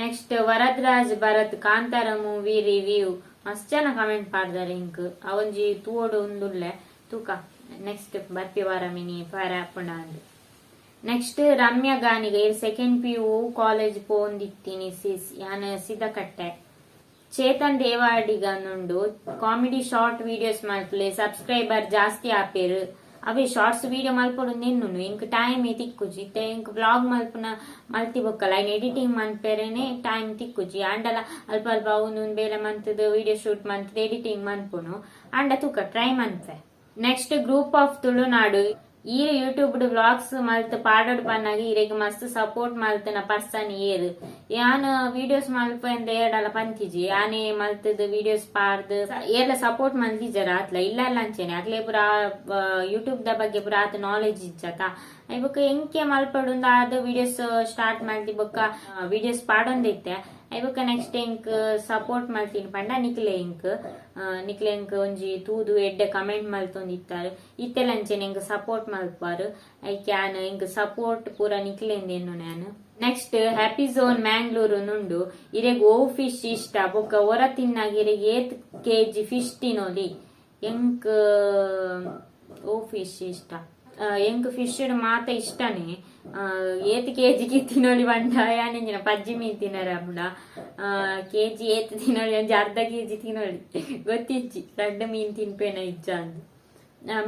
Next Varadaraj Bharat, "Kantara movie review?" ಮಸ್ತ್ ಜನ ಕಮೆಂಟ್ ಪಾಡ್ದಾರೆ ಇಂಕ್. ಅವೊಂಜಿ ತೂವೊಡು ಉಂದುಲ್ಲೆ, ತೂಕ, ನೆಕ್ಸ್ಟ್ ಬರ್ಪಿ ವಾರ ಮಿನಿ ಫಾರ ಆಪುಂಡ ಅಂದ್. ನೆಕ್ಸ್ಟ್ ರಮ್ಯಾ ಗಾನಿಗ, ಇರ್ ಸೆಕೆಂಡ್ ಪಿಯು ಕಾಲೇಜ್ ಪೋಂದಿತ್ತೀನಿ ಸಿಸ್? ಯಾನ್ ಸಿದ್ದಕಟ್ಟೆ. ಚೇತನ್ ದೇವಾಡಿಗ ಉಂಡು, "ಕಾಮಿಡಿ ಶಾರ್ಟ್ ವಿಡಿಯೋಸ್ ಮಲ್ಪುಲೆ, ಸಬ್ಸ್ಕ್ರೈಬರ್ ಜಾಸ್ತಿ ಆಪೇರು." ಅವೇ ಶಾರ್ಟ್ಸ್ ವಿಡಿಯೋ ಮಲ್ಪೊಡು ನಿನ್ನುನು, ಇಂಕ್ ಟೈಮ್ ತಿಕ್ಕುಜಿ. ಇತ್ತೆ ಇಂಕ್ ವ್ಲಾಗ್ ಮಲ್ಪುನ ಮಲ್ತಿ ಬೊಕ್ಕಲ ಐನ್ ಎಡಿಟಿಂಗ್ ಮನ್ಪೆರೆನೆ ಟೈಮ್ ತಿಕ್ಕುಜಿ. ಆಂಡಲ ಅಲ್ಪ ಅಲ್ಪ ಒಂದೊಂದು ಬೇಲೆ ಮಂತದ, ವಿಡಿಯೋ ಶೂಟ್ ಮಂತದ, ಎಡಿಟಿಂಗ್ ಮನ್ಪುನು. ಆಂಡ ತೂಕ, ಟ್ರೈ ಮನ್ಪೆ. ನೆಕ್ಸ್ಟ್ ಗ್ರೂಪ್ ಆಫ್ ತುಳುನಾಡು, ಈ ಯೂಟ್ಯೂಬ್ ವ್ಲಾಗ್ಸ್ ಮಲ್ತ್ ಪಾಡೋಡ್ ಪನ್ನಾಗ ಇರೆಗ್ ಮಸ್ತ್ ಸಪೋರ್ಟ್ ಮಲ್ತನ ಪರ್ಸನ್ ಏರ್? ಯಾನ್ ವಿಡಿಯೋಸ್ ಮಲ್ಪ ಎಂದ ಏಡಲ ಪಂತಿಜಿ. ಯಾನೇ ಮಲ್ತದ ವಿಡಿಯೋಸ್ ಪಾರ್ದ್ ಏರ್ಲ ಸಪೋರ್ಟ್ ಮಲ್ತಿಜರ ಅತ್ಲ ಇಲ್ಲ ಇಲ್ಲ ಅಂಚೆನೆ. ಅಕ್ಲೆ ಪುರ ಯೂಟ್ಯೂಬ್ ದ ಬಗ್ಗೆ ಪುರ ಆತ ನಾಲೆಜ್ ಇಜ್ಜತ. ಬೊಕ್ಕ ಎಂಕೆ ಮಲ್ಪಡುಂದ ಅದು ವಿಡಿಯೋಸ್ ಸ್ಟಾರ್ಟ್ ಮಲ್ತಿ ಬೊಕ್ಕ ವಿಡಿಯೋಸ್ ಪಾಡೊಂದಿತ್ತೆ. ಬೊಕ್ಕ ನೆಕ್ಸ್ಟ್ ಎಂಕ್ ಸಪೋರ್ಟ್ ಮಲ್ತೀನಿ ಪಂಡ ನಿಕ್ಲೆ ಎಂಕ್ ನಿಕ್ಲೆ ಎಂಕ್ ಒಂಜಿ ತೂದು ಎಡ್ಡೆ ಕಮೆಂಟ್ ಮಲ್ತೊಂದಿತ್ತಾರೆ. ಇತ್ತೆಲ ಅಂಚೆನೆ ಎಂಕ್ ಸಪೋರ್ಟ್ ಮಲ್ಪಾರು. ಐಕ್ ಯಾನ್ ಎಂಕ್ ಸಪೋರ್ಟ್ ಪೂರ ನಿಕ್ಲೆಂದ ಎನ್ನು ನಾನು. ನೆಕ್ಸ್ಟ್ ಹ್ಯಾಪಿ ಝೋನ್ ಮ್ಯಾಂಗ್ಳೂರು ನುಂಡು, ಇರೆಗ್ ಓ ಫಿಶ್ ಇಷ್ಟ? ಬೊಕ್ಕ ಒರ ತಿನ್ನಾಗ ಇರೆಗ್ ಏತ್ ಕೆಜಿ ಫಿಶ್ ತಿನೋಲಿ? ಎಂಕ್ ಓ ಫಿಶ್ ಇಷ್ಟ? ಎಂಕ್ ಫಿಶ್ ಮಾತ ಇಷ್ಟನೇ. ಏತ್ ಕೆಜಿಗೆ ತಿನ್ನೋಳಿ ಪಂಡ ಯಾನೆಂಜಿನ ಪಜ್ಜಿ ಮೀನ್ ತಿನ್ನರ ಅಪ್ಪುಂಡ. ಕೆಜಿ ಏತ್ ತಿನ್ನೋಳಿ? ಒಂಜಿ ಅರ್ಧ ಕೆಜಿ ತಿನ್ನೋಳಿ. ಗೊತ್ತಿಜ್ಜಿ, ರಡ್ಡ್ ಮೀನ್ ತಿನ್ಪೇನ ಇಜ್ಜ ಅಂದ್.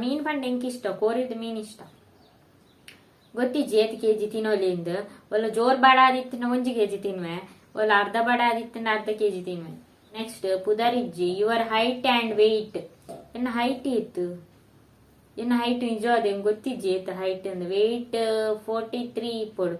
ಮೀನ್ ಪಂಡ ಎಂಕ್ ಇಷ್ಟ, ಕೋರಿದ ಮೀನ್ ಇಷ್ಟ. ಗೊತ್ತಿಜ್ಜಿ ಏತ್ ಕೆಜಿ ತಿನ್ನೋಲಿ ಇಂದ್. ಒಲ್ಲ ಜೋರ್ ಬಡ ಆದಿತ್ತಿನ 1 ಕೆಜಿ ತಿನ್ನುವೆ, ಒಲ್ಲ ಅರ್ಧ ಬಡ ಆದಿತ್ತಿನ ಅರ್ಧ ಕೆಜಿ ತಿನ್ನುವೆ. ನೆಕ್ಸ್ಟ್ ಪುದರಿಜ್ಜಿ, "your height and weight?" ಎನ್ನ ಹೈಟ್ ಇತ್ತು? ಎನ್ನ ಹೈಟ್ ನಿಜವಾದ ಎಂಕ್ ಗೊತ್ತಿಜ್ಜಿ ಏತ್ ಹೈಟ್ ಅಂದ್. ವೆಯ್ಟ್ 43 ಇಪ್ಪೊಡು.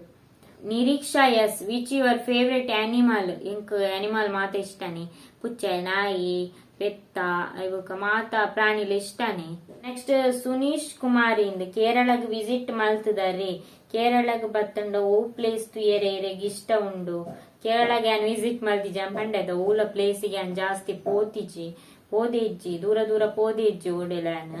Nireeksha S, "Which your favourite animal?" ಎಂಕ್ ಅನಿಮಲ್ ಮಾತ ಇಷ್ಟನೇ. ಪುಚ್ಚೆ, ನಾಯಿ, ಪೆತ್ತ, ಇವಕ್ಕ ಮಾತ ಪ್ರಾಣಿಲು ಇಷ್ಟನೇ. ನೆಕ್ಸ್ಟ್ ಸುನೀಶ್ ಕುಮಾರ್ ಇಂದ್, "ಕೇರಳಗ್ ವಿಸಿಟ್ ಮಲ್ತದಾರೆ? ಕೇರಳಗ್ ಬತ್ತಂಡ ಓ ಪ್ಲೇಸ್ ತುಯರೆ ಇರೆಗ್ ಇಷ್ಟ ಉಂಡು?" ಕೇರಳಗ್ ಯಾನ್ ವಿಸಿಟ್ ಮಲ್ತಿಜ ಪಂಡೆದ. ಓಲ ಪ್ಲೇಸಿಗೆ ಯಾನ್ ಜಾಸ್ತಿ ಪೋತಿಜಿ, ಪೋದೆ ಇಜ್ಜಿ. ದೂರ ದೂರ ಪೋದೆ ಇಜ್ಜಿ ಓಡೆಲ ಯಾನ್.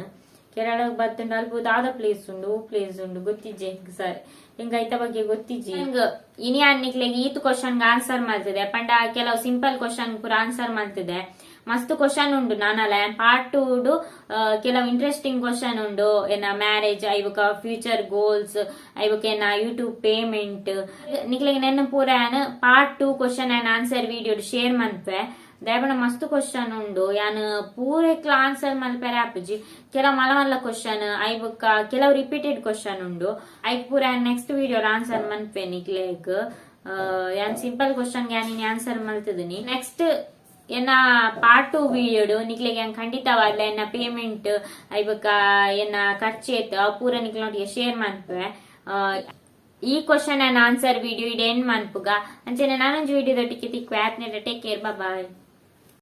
ಕೇರಳಗ್ ಬತ್ತಂಡ ಅಲ್ಪ ದಾದ ಪ್ಲೇಸ್ ಉಂಡು, ಓ ಪ್ಲೇಸ್ ಉಂಡು ಗೊತ್ತಿಜ್ಜಿ ಸರ್. ಎಂಕ್ ಐತ ಬಗ್ಗೆ ಗೊತ್ತಿಜ್ಜಿ. ಎಂಕ್ ಇನಿ ಅನ್ನಿಕ್ಲೆಗ್ ಈತ್ ಕ್ವಶನ್ ಆನ್ಸರ್ ಮಲ್ತದೆ ಪಂಡ ಕೆಲವು ಸಿಂಪಲ್ ಕ್ವಶನ್ ಪೂರ ಆನ್ಸರ್ ಮಲ್ತದೆ. ಮಸ್ತ್ ಕ್ವಶನ್ ಉಂಡು ನಾನಲ್ಲ. ಪಾರ್ಟ್ ಟೂ ಕೆಲವು ಇಂಟ್ರೆಸ್ಟಿಂಗ್ ಕ್ವಶನ್ ಉಂಡು. ಎನ್ನ ಮ್ಯಾರೇಜ್, ಐಬೊಕ ಫ್ಯೂಚರ್ ಗೋಲ್ಸ್, ಐಬೊಕ ಎನ್ನ ಯೂಟ್ಯೂಬ್ ಪೇಮೆಂಟ್, ನಿಕ್ಲೆಗ್ ನೆನ್ನ ಪೂರ ಯಾನ್ part 2 question and answer video share ಮನ್ಪೆ. ದಯಪಂಡ ಮಸ್ತ್ ಕ್ವಶನ್ ಉಂಡು, ಯಾನ್ ಪೂರೆಕ್ಲ ಆನ್ಸರ್ ಮಲ್ಪೆರೆ ಆಪುಜಿ. ಕೆಲವು ಮಲ್ಲ ಮಲ್ಲ ಕ್ವಶನ್, ಐಬೊಕ್ಕ ಕೆಲವು ರಿಪೀಟೆಡ್ ಕ್ವಶನ್ ಉಂಡು. ಐಕ್ ಪೂರ ನೆಕ್ಸ್ಟ್ ವಿಡಿಯೋ ಆನ್ಸರ್ ಮನ್ಪೆ ನಿಕ್ಲೆಗ್. ಯಾನ್ ಸಿಂಪಲ್ ಕ್ವಶನ್ ಯಾನ್ ಆನ್ಸರ್ ಮಲ್ತದಿನಿ. ನೆಕ್ಸ್ಟ್ ಎನ್ನ ಪಾರ್ಟ್ 2 ವಿಡಿಯೋಡು ನಿಕ್ಲೆಗ್ ಯಾನ್ ಖಂಡಿತವಾದ್ಲ ಎನ್ನ ಪೇಮೆಂಟ್, ಐಬೊಕ್ಕ ಎನ್ನ ಖರ್ಚು ಏತ್, ಅವು ಪೂರ ನಿಕ್ಲೆನೊಟ್ಟಿಗೆ ಶೇರ್ ಮನ್ಪೆ. ಈ ಕ್ವಶನ್ ಅಂಡ್ ಆನ್ಸರ್ ವಿಡಿಯೋ ಇಡೆ ಎಂಡ್ ಮನ್ಪುಗ. ಅಂಚೆನೆ ನಾನೊಂಜಿ ವಿಡಿಯೋದೊಟ್ಟಿಗೆ ತಿಕ್ಕು. ಆತ್ನೇಟ ಟೇಕ್ ಕೇರ್, ಬಾಯ್.